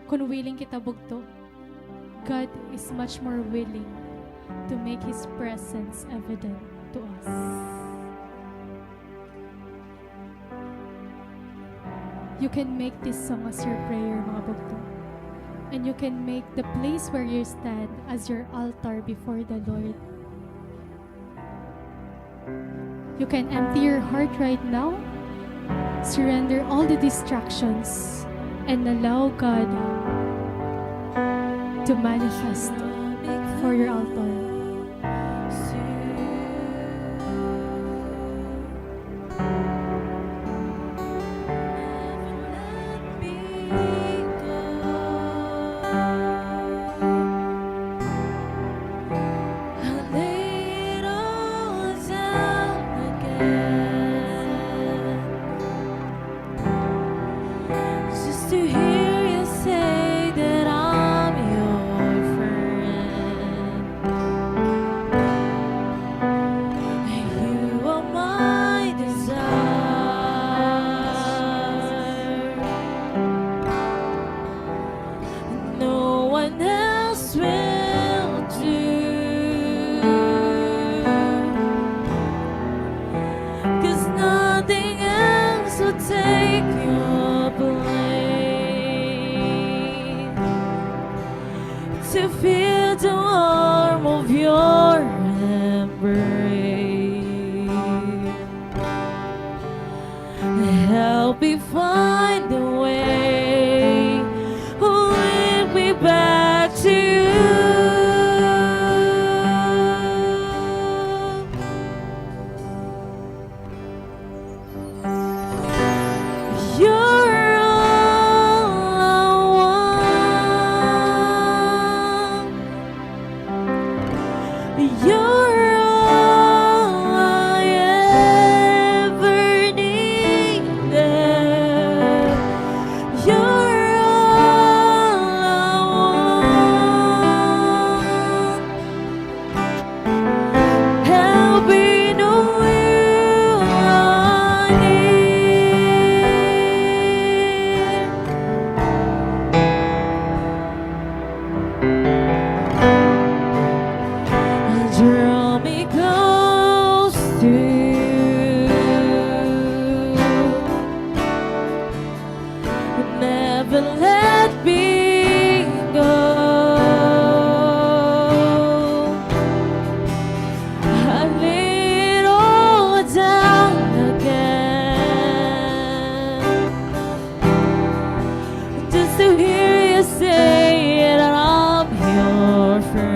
Kon willing kita, bugto, God is much more willing to make His presence evident to us. You can make this song as your prayer, mga bugto. And you can make the place where you stand as your altar before the Lord. You can empty your heart right now, surrender all the distractions, and allow God to manifest for your altar. Just to hear you say that I'm your friend. You are my desire. No one else will do. 'Cause nothing else will take your place. To feel the warmth of your embrace. Help me find a way, lead me back to you. You're all I want. You're all I ever needed. me close to you. Never let me go. I lay it all down again, just to hear you say that I'm your friend.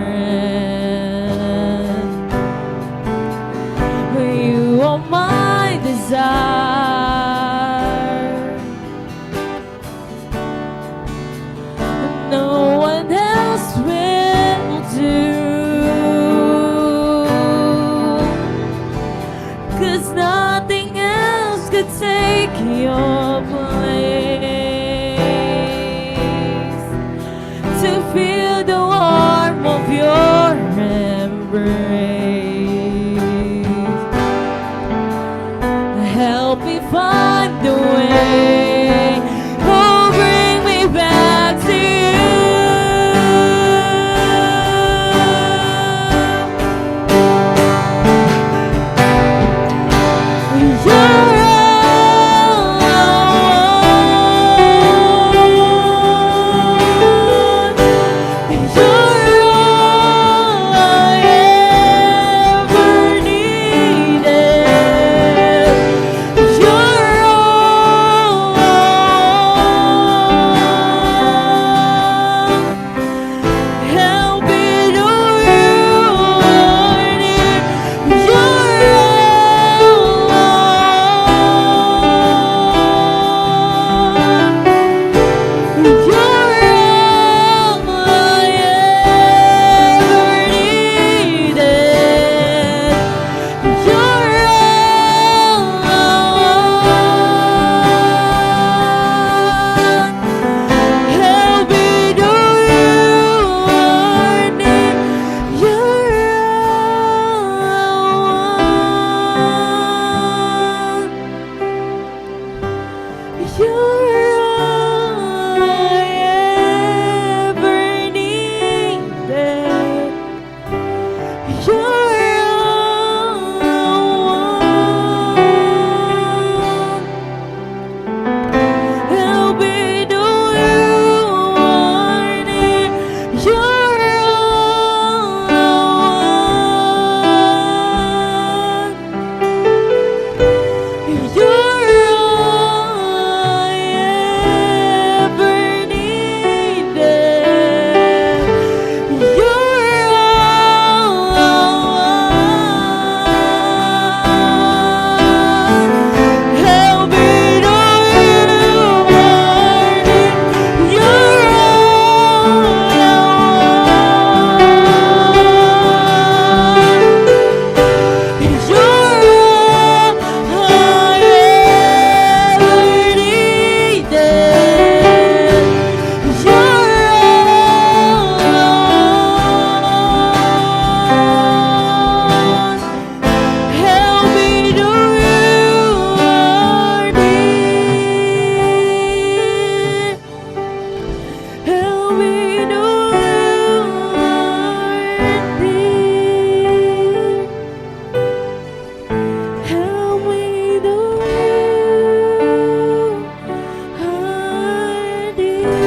You are my desire. No one else will do, 'cause nothing else could take your place. To feel the warmth of your embrace. Help me find the way. Oh, bring me back to you. You're all I want. You're all I ever needed. You're all I want. Help me know you are near. You're all I want. You're all I ever needed. You're all I want. Help me know you are near. You're all I want. You're all I ever needed. You're all I want. Help me know you are near. You're all I want. You're all I ever needed. You're all I want. Help me know you are near. You're all I want. You're all I ever needed. You're all I want. Help me know you are near. Help me know you are near. Help me know you are near.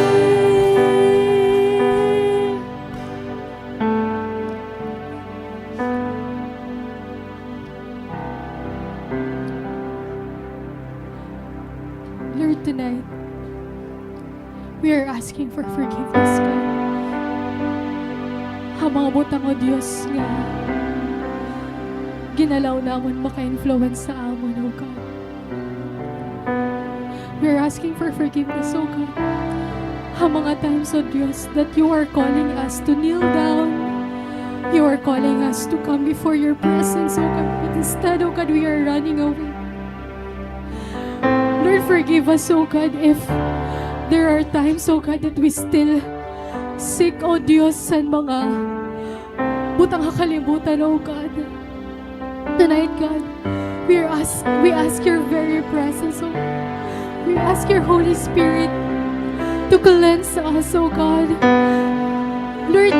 Lord, tonight, we are asking for forgiveness, God. Ha mga butang, O Dios, nga ginalaw namon maka-influence ha amon, O God. We are asking for forgiveness, O God. Ha mga times, O Dios, that you are calling us to kneel down. You are calling us to come before your presence, O God. But instead, O God, we are running away. Lord, forgive us, O God, if there are times, O God, that we still seek, O Dios, an mga butang ha kalibutan, O God. Tonight, God, we are ask, we ask your very presence, O God. We ask your Holy Spirit to cleanse us, O God. Lord,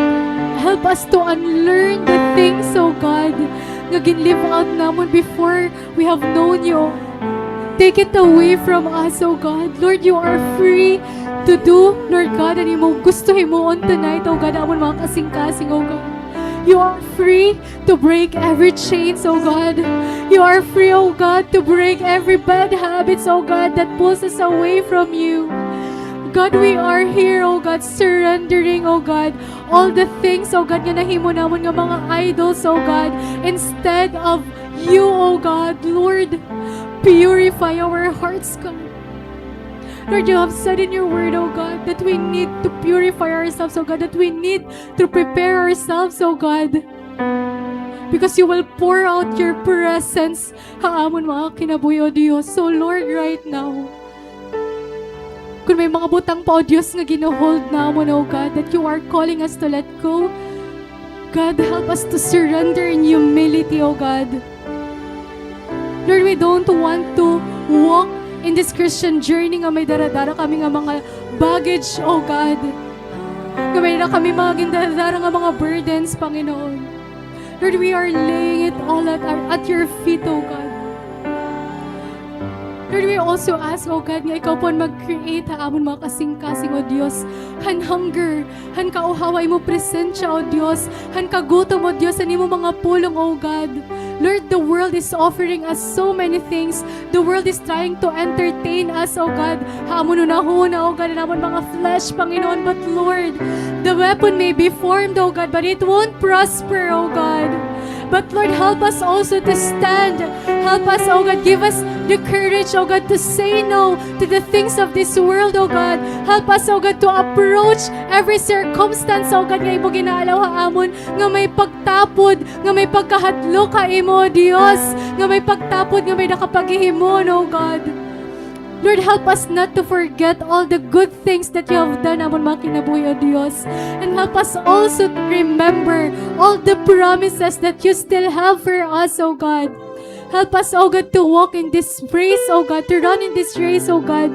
help us to unlearn the things, O God, nga gin-live out namon before we have known you. Take it away from us, O God. Lord, you are free to do, Lord God, an imo gusto himuon tonight, O God, amon mga kasingkasing, O God. You are free to break every chains, O God. You are free, O God, to break every bad habits, O God, that pulls us away from you. God, we are here, O God, surrendering, O God, all the things, O God, nga nahimo namon nga mga idols, O God, instead of you, O God. Lord, purify our hearts, God. Lord, you have said in your word, O God, that we need to purify ourselves, O God, that we need to prepare ourselves, O God, because you will pour out your presence ha amon mga kinabuhi, O Dios. So, Lord, right now, kon may mga butang pa, O Dios, nga gino-hold namon, O God, that you are calling us to let go, God, help us to surrender in humility, O God. Lord, we don't want to walk in this Christian journey nga may dara-dara kami nga mga baggage, O God. Nga may dara kami mga gindara-dara nga mga burdens, Panginoon. Lord, we are laying it all at, our, at your feet, O God. Lord, we also ask, O God, nga ikaw po an mag-create ha amon mga kasingkasing, O Dios, han hunger, han kauhawa imo presensya, O Dios, han kagutom, O Dios, han imo mga pulong, O God. Lord, the world is offering us so many things. The world is trying to entertain us, O God. Ha amon hunahuna, O God, han amon mga flesh, Panginoon. But Lord, the weapon may be formed, O God, but it won't prosper, O God. But Lord, help us also to stand. Help us, O God, give us the courage, O God, to say no to the things of this world, O God. Help us, O God, to approach every circumstance, O God, nga imo gin-allow ha amon, nga may pagtapod, nga may pagkahadlok ha imo, Dios, nga may pagtapod, nga may nakapaghihimo, O God. Lord, help us not to forget all the good things that you have done ha amon mga kinabuhi, O Dios. And help us also to remember all the promises that you still have for us, O God. Help us, O God, to walk in this race, O God, to run in this race, O God,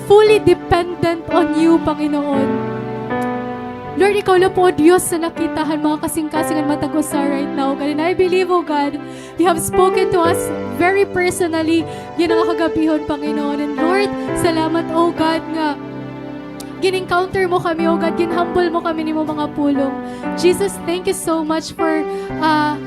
fully dependent on you, Panginoon. Lord, ikaw la po, O Dios, an nakita han mga kasingkasing han matag usa right now, O God. And I believe, O God, you have spoken to us very personally yana nga kagabihon, Panginoon. And Lord, salamat, O God, nga gin-encounter mo kami, O God, gin-humble mo kami han imo mga pulong. Jesus, thank you so much for, uh,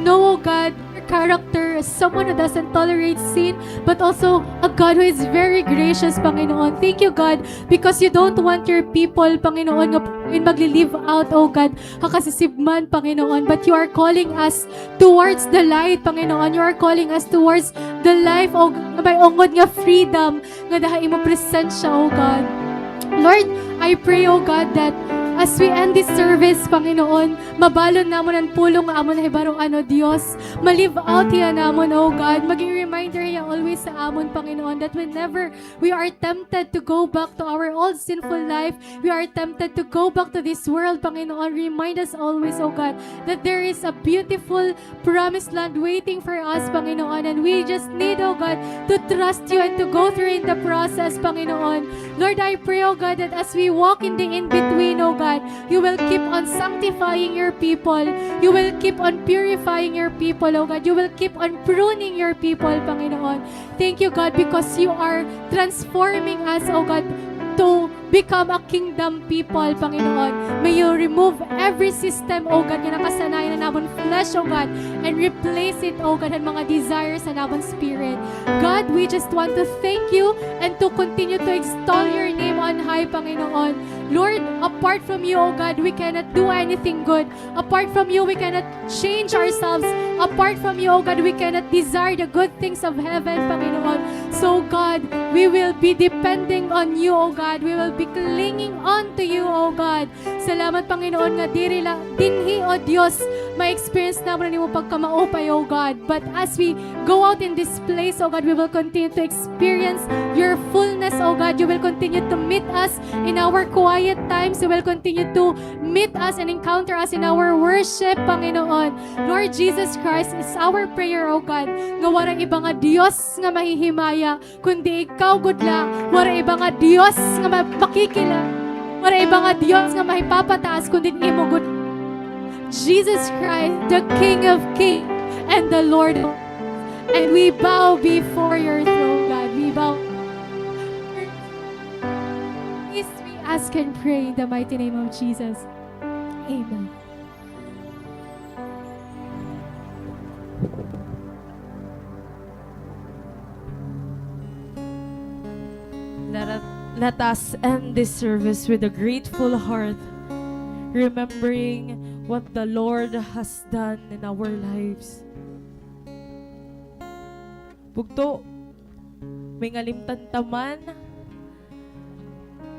know, O God, your character as someone who doesn't tolerate sin, but also a God who is very gracious, Panginoon. Thank you, God, because you don't want your people, Panginoon, nga magli-live out, O God, ha kasisibman, Panginoon, but you are calling us towards the light, Panginoon. You are calling us towards the life, O, nga may ungod nga freedom, ngada ha imo presensya, O God. Lord, I pray, O God, that as we end this service, Panginoon, mabalon namon an pulong nga amon nahibaroan, O Dios. Ma-live out hiya namon, O God. Maging reminder hiya always sa amon, Panginoon, that whenever we are tempted to go back to our old sinful life, we are tempted to go back to this world, Panginoon, remind us always, O God, that there is a beautiful promised land waiting for us, Panginoon, and we just need, O God, to trust you and to go through in the process, Panginoon. Lord, I pray, O God, that as we walk in the in-between, O God, you will keep on sanctifying your people. You will keep on purifying your people, O God. You will keep on pruning your people, Panginoon. Thank you, God, because you are transforming us, O God, to become a kingdom people, Panginoon. May you remove every system, O God, nga nakasanayan han amon flesh, O God, and replace it, O God, han mga desires han amon spirit. God, we just want to thank you and to continue to extol your name on high, Panginoon. Lord, apart from you, O God, we cannot do anything good. Apart from you, we cannot change ourselves. Apart from you, O God, we cannot desire the good things of heaven, Panginoon. So, God, we will be depending on you, O God. We will be clinging on to you, O God. Salamat, Panginoon, nga diri la dinhi, O Dios, ma-experience namon an imo pagkamaupay, O God. But as we go out in this place, O God, we will continue to experience your fullness, O God. You will continue to meet us in our quiet times. You will continue to meet us and encounter us in our worship, Panginoon. Lord Jesus Christ, is our prayer, O God, nga waray iba nga Dios nga mahihimaya, kundi ikaw gud la. Waray iba nga Dios nga ma-, makikila-, waray iba nga Dios nga mahipapataas, kundi imo gud. Jesus Christ, the King of Kings and the Lord of Lords. And we bow before your throne, God. We bow. This we ask and pray in the mighty name of Jesus. Amen. Let us, let us end this service with a grateful heart, remembering what the Lord has done in our lives. Bugto, may ngalimtan ta man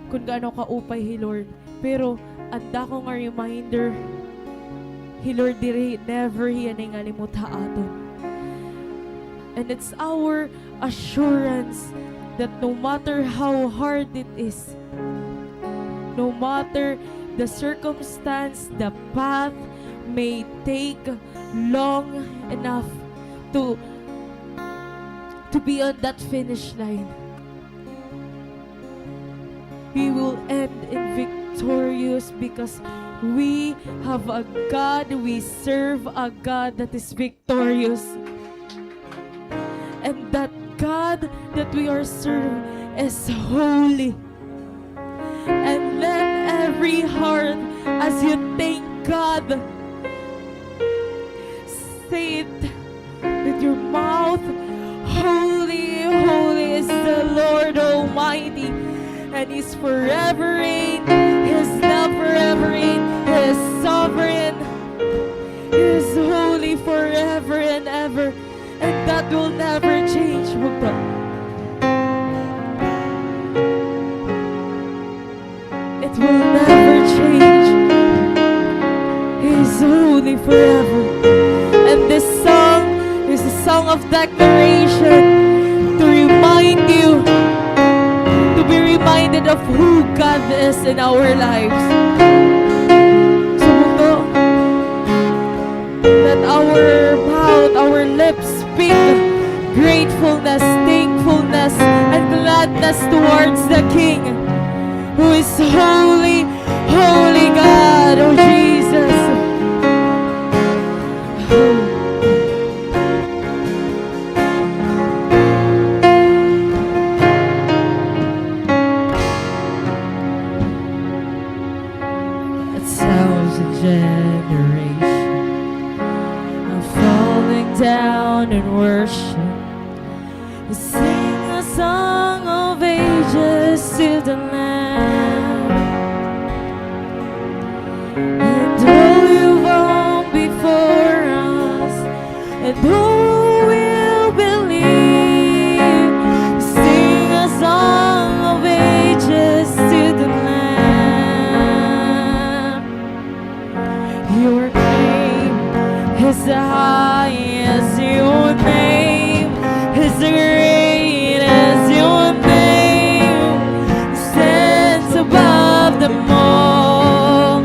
kon gaano kaupay hi Lord. Pero an dako nga reminder, hi Lord diri, never hiya nangalimot ha aton. And it's our assurance that no matter how hard it is, no matter the circumstance, the path may take long enough to, to be on that finish line, we will end in victorious because we have a God, we serve a God that is victorious. And that God that we are serving is holy. And let every heart, as you thank God, say it with your mouth, "Holy, holy is the Lord Almighty, and He's forever reign. His love forever reign. He is sovereign. He is holy forever and ever." And that will never change, bugto. It will never change. He is holy forever. And this song is a song of declaration to remind you, to be reminded of who God is in our lives. So, bugto, let our mouth, our lips speak gratefulness, thankfulness, and gladness towards the King, who is holy, holy God, oh Jesus. A thousand generations are falling down in worship, sing a song of ages to the Lamb. And all you've gone before us, and who will believe? Sing a song of ages to the Lamb. Your name is the highest. Your name is the greatest. Your name stands above them all.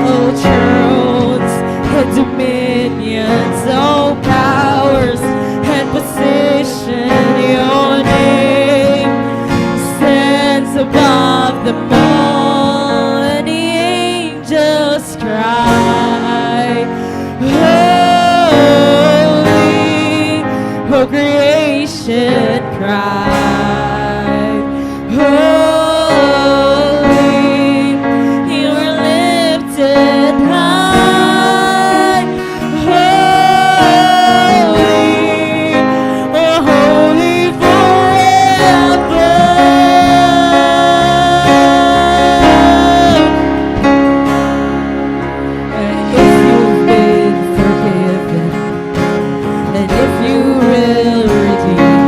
All thrones and dominions, all powers and position, your name stands above them all. And the angels cry, "Holy," all creation cry, "Holy," you are lifted high. Holy, oh, holy forever. And if you've been forgiven, and if you will redeem,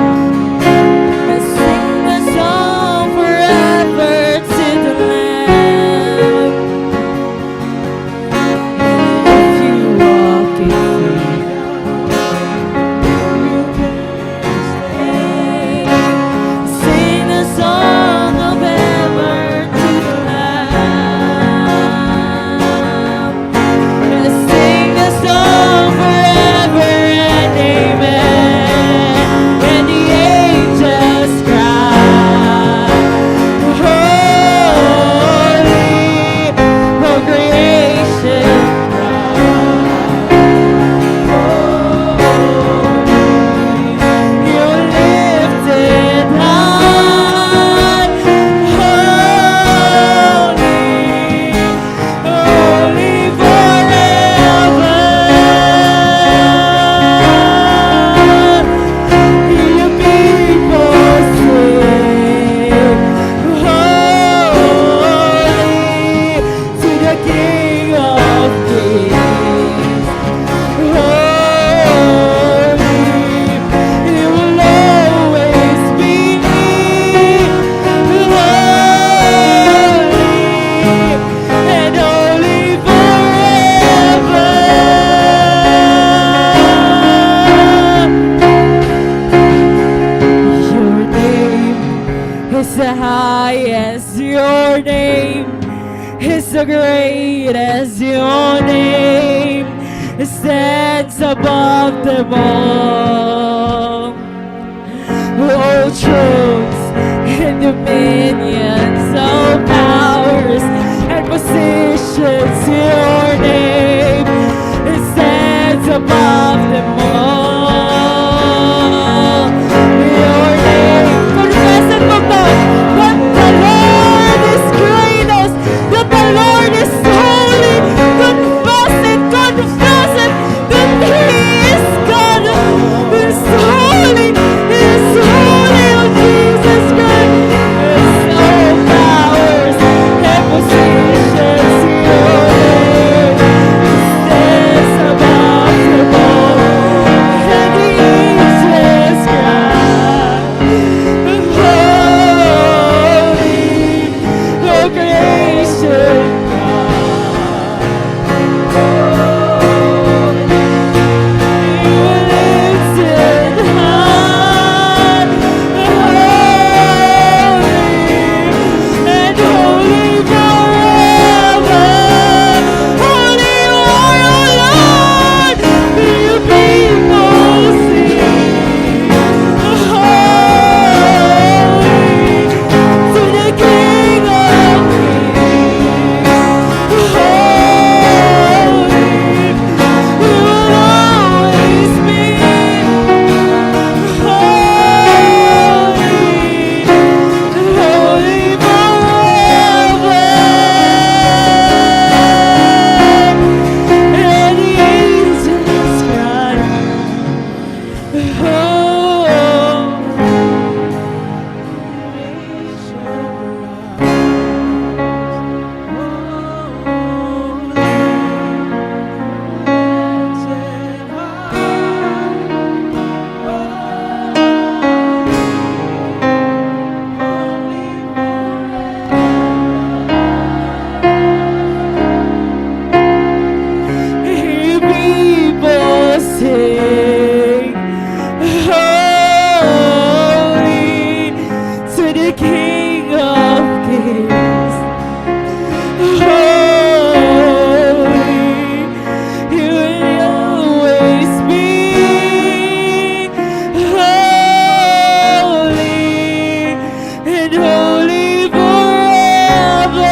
Great is your name, it stands above them all. All thrones and dominions, all powers and positions, your name, it stands above them all. Your name. Confess it mo to, that the Lord is greatest, that the Lord is holy. Confess it, confess it, that He is God. He is holy, He is holy, oh Jesus Christ. All powers and positions, your name stands above them all. And He is God. Holy, oh gracious God. You are lifted high, holy and holy forever. Holy you are, O Lord. Your people sing, holy to the King of Kings. Holy, you will always be holy, holy forever. And the angels cry, holy. Hear people sing, holy to the King of Kings. Holy, you will always be holy and holy forever.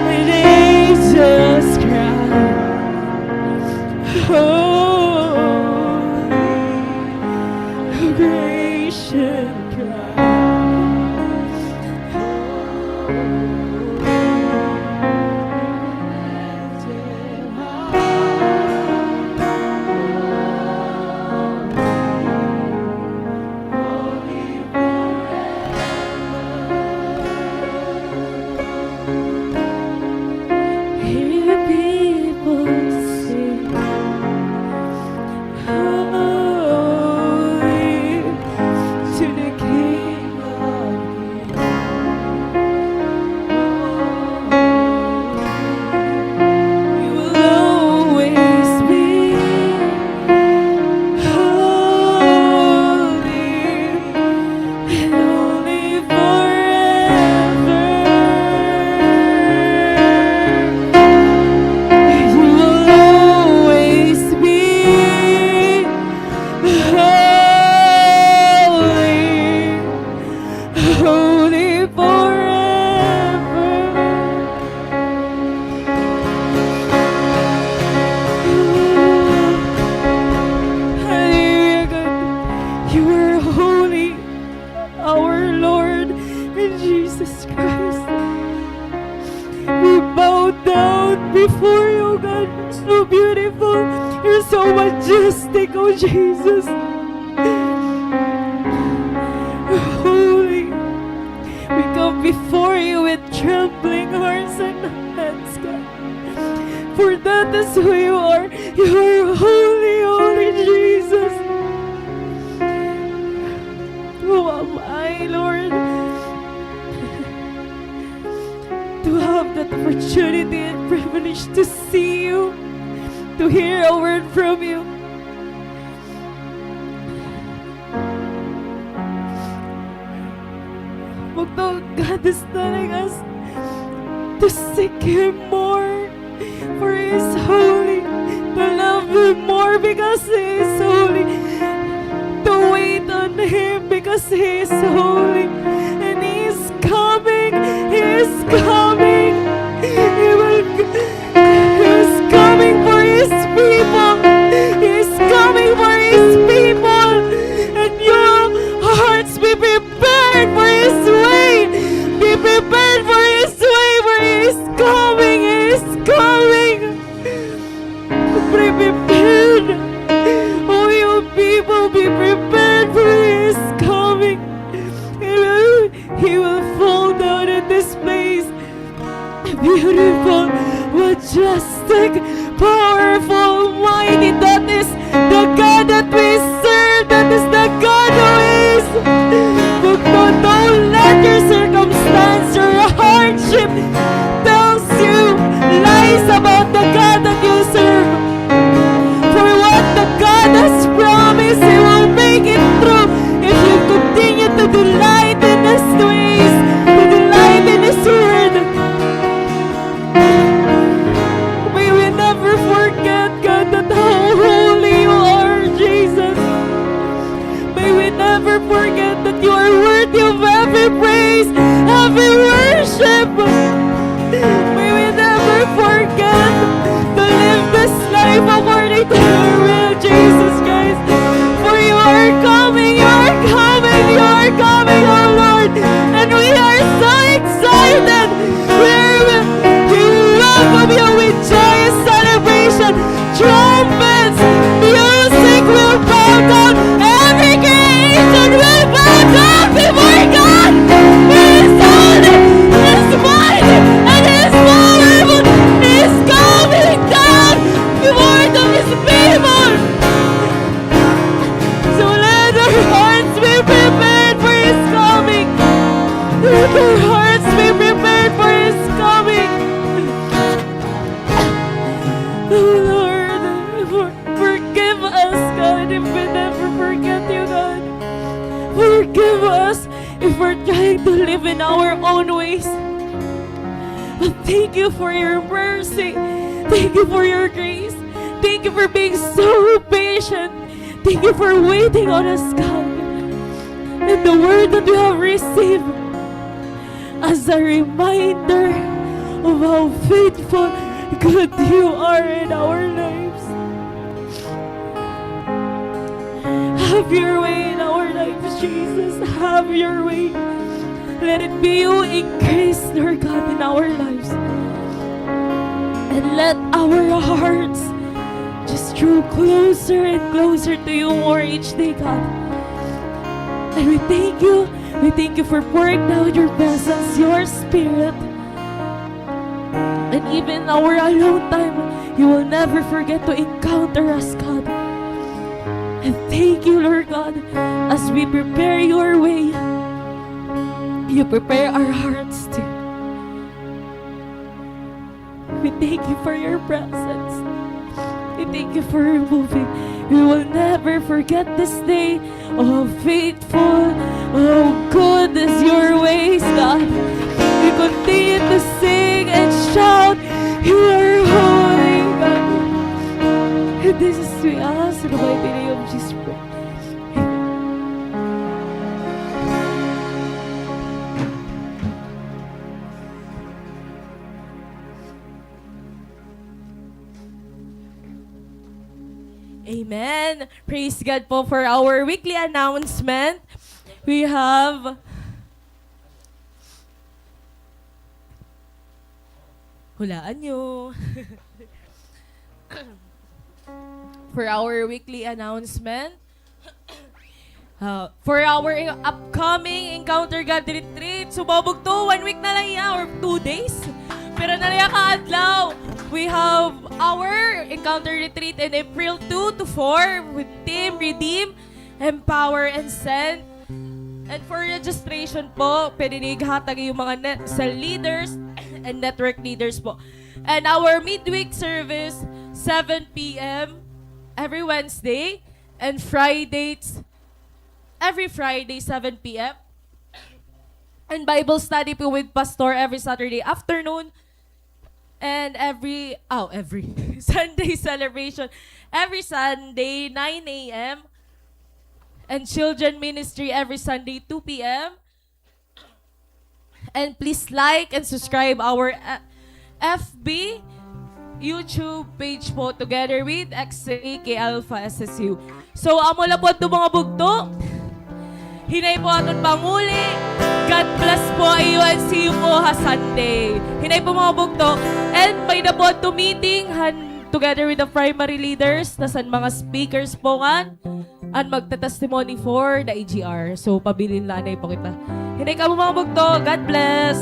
And angels cry, holy, oh gracious God. Hear people sing, holy to the King of Kings. You will always be holy, holy forever. You will always be holy, holy forever. Hallelujah, God. You are holy, our Lord and Jesus Christ. We bow down before you, God. You're so beautiful. You're so majestic, oh Jesus. Holy. We come before you with trembling hearts and hands, God. For that is who you are. You are holy, holy Jesus. Who am I, Lord, to have that opportunity and privilege to see you, to hear a word from you? What to, God is telling us to seek Him more, for He is holy, to love Him more because He is holy, to wait on Him because He is holy, and He is coming, He is coming, He will, He is coming for His people, He is coming for His people, and your hearts be prepared for His way. Be prepared for His way, for He is coming. He is coming. Be prepared. Oh, you people, be prepared, for He is coming. He will, He will fall down in this place. Beautiful, majestic, powerful, mighty. That is the God that we serve. That is the God who is. But don't, don't let your circumstance, your hardship tells you lies about the God that you serve. For what the God has promised, He will make it true if you continue to delight in His ways, to delight in His word. May we never forget, God, that how holy you are, Jesus. May we never forget that you are worthy of every praise, every worship. May we never forget to live this life according to your will, Jesus Christ. For you are coming, you are coming, you are coming, oh Lord. And we are so excited. We, we welcome you with joyous celebration. Trumpets, music will bow down. Every creation will bow down before God. He is holy, He is mighty, and He is powerful. He is coming down before His people. So let our hearts be prepared for His coming. Let our hearts be prepared for His coming. Oh Lord, for, forgive us, God, if we never forget you, God. Forgive us if we're trying to live in our own ways. But thank you for your mercy. Thank you for your grace. Thank you for being so patient. Thank you for waiting on us, God. And the word that we have received as a reminder of how faithful, good you are in our lives. Have your way in our lives, Jesus. Have your way. Let it be you increase, Lord God, in our lives. And let our hearts just draw closer and closer to you more each day, God. And we thank you. We thank you for pouring down your presence, your spirit. And even our alone time, you will never forget to encounter us, God. And thank you, Lord God, as we prepare your way, you prepare our hearts too. We thank you for your presence. We thank you for moving. We will never forget this day. Oh, faithful, oh, good is your ways, God. We continue to sing and shout, you are holy, God. And this is we ask in the mighty name of Jesus Christ. Amen. Praise God po for our weekly announcement. We have, hulaan niyo. For our weekly announcement, Ah, for our upcoming Encounter God Retreat, sumobog to, one week na la hiya or two days. Pira na la hiya ka adlaw. We have our Encounter Retreat in April two to four with Team Redeem, Empower, and Send. And for registration po, pwede niyo ihatag iyo mga net, cell leaders and network leaders po. And our midweek service, seven p.m. every Wednesday. And Fridays, every Friday, seven p.m. And Bible study po with Pastor every Saturday afternoon. And every, oh, every Sunday celebration. Every Sunday, nine a.m. And children ministry every Sunday, two p.m. And please like and subscribe our, uh, F B, YouTube page po, together with X A K Alpha S S U. So, amo la po adto, mga bugto. Hinay po aton panguli. God bless po iyo and see you po ha Sunday. Hinay po, mga bugto. And may-ada po adto meeting han, together with the primary leaders, tas an mga speakers po ngan, an magta-testimony for the A G R. So, pabilin la anay po kita. Hinay kamo, mga bugto. God bless.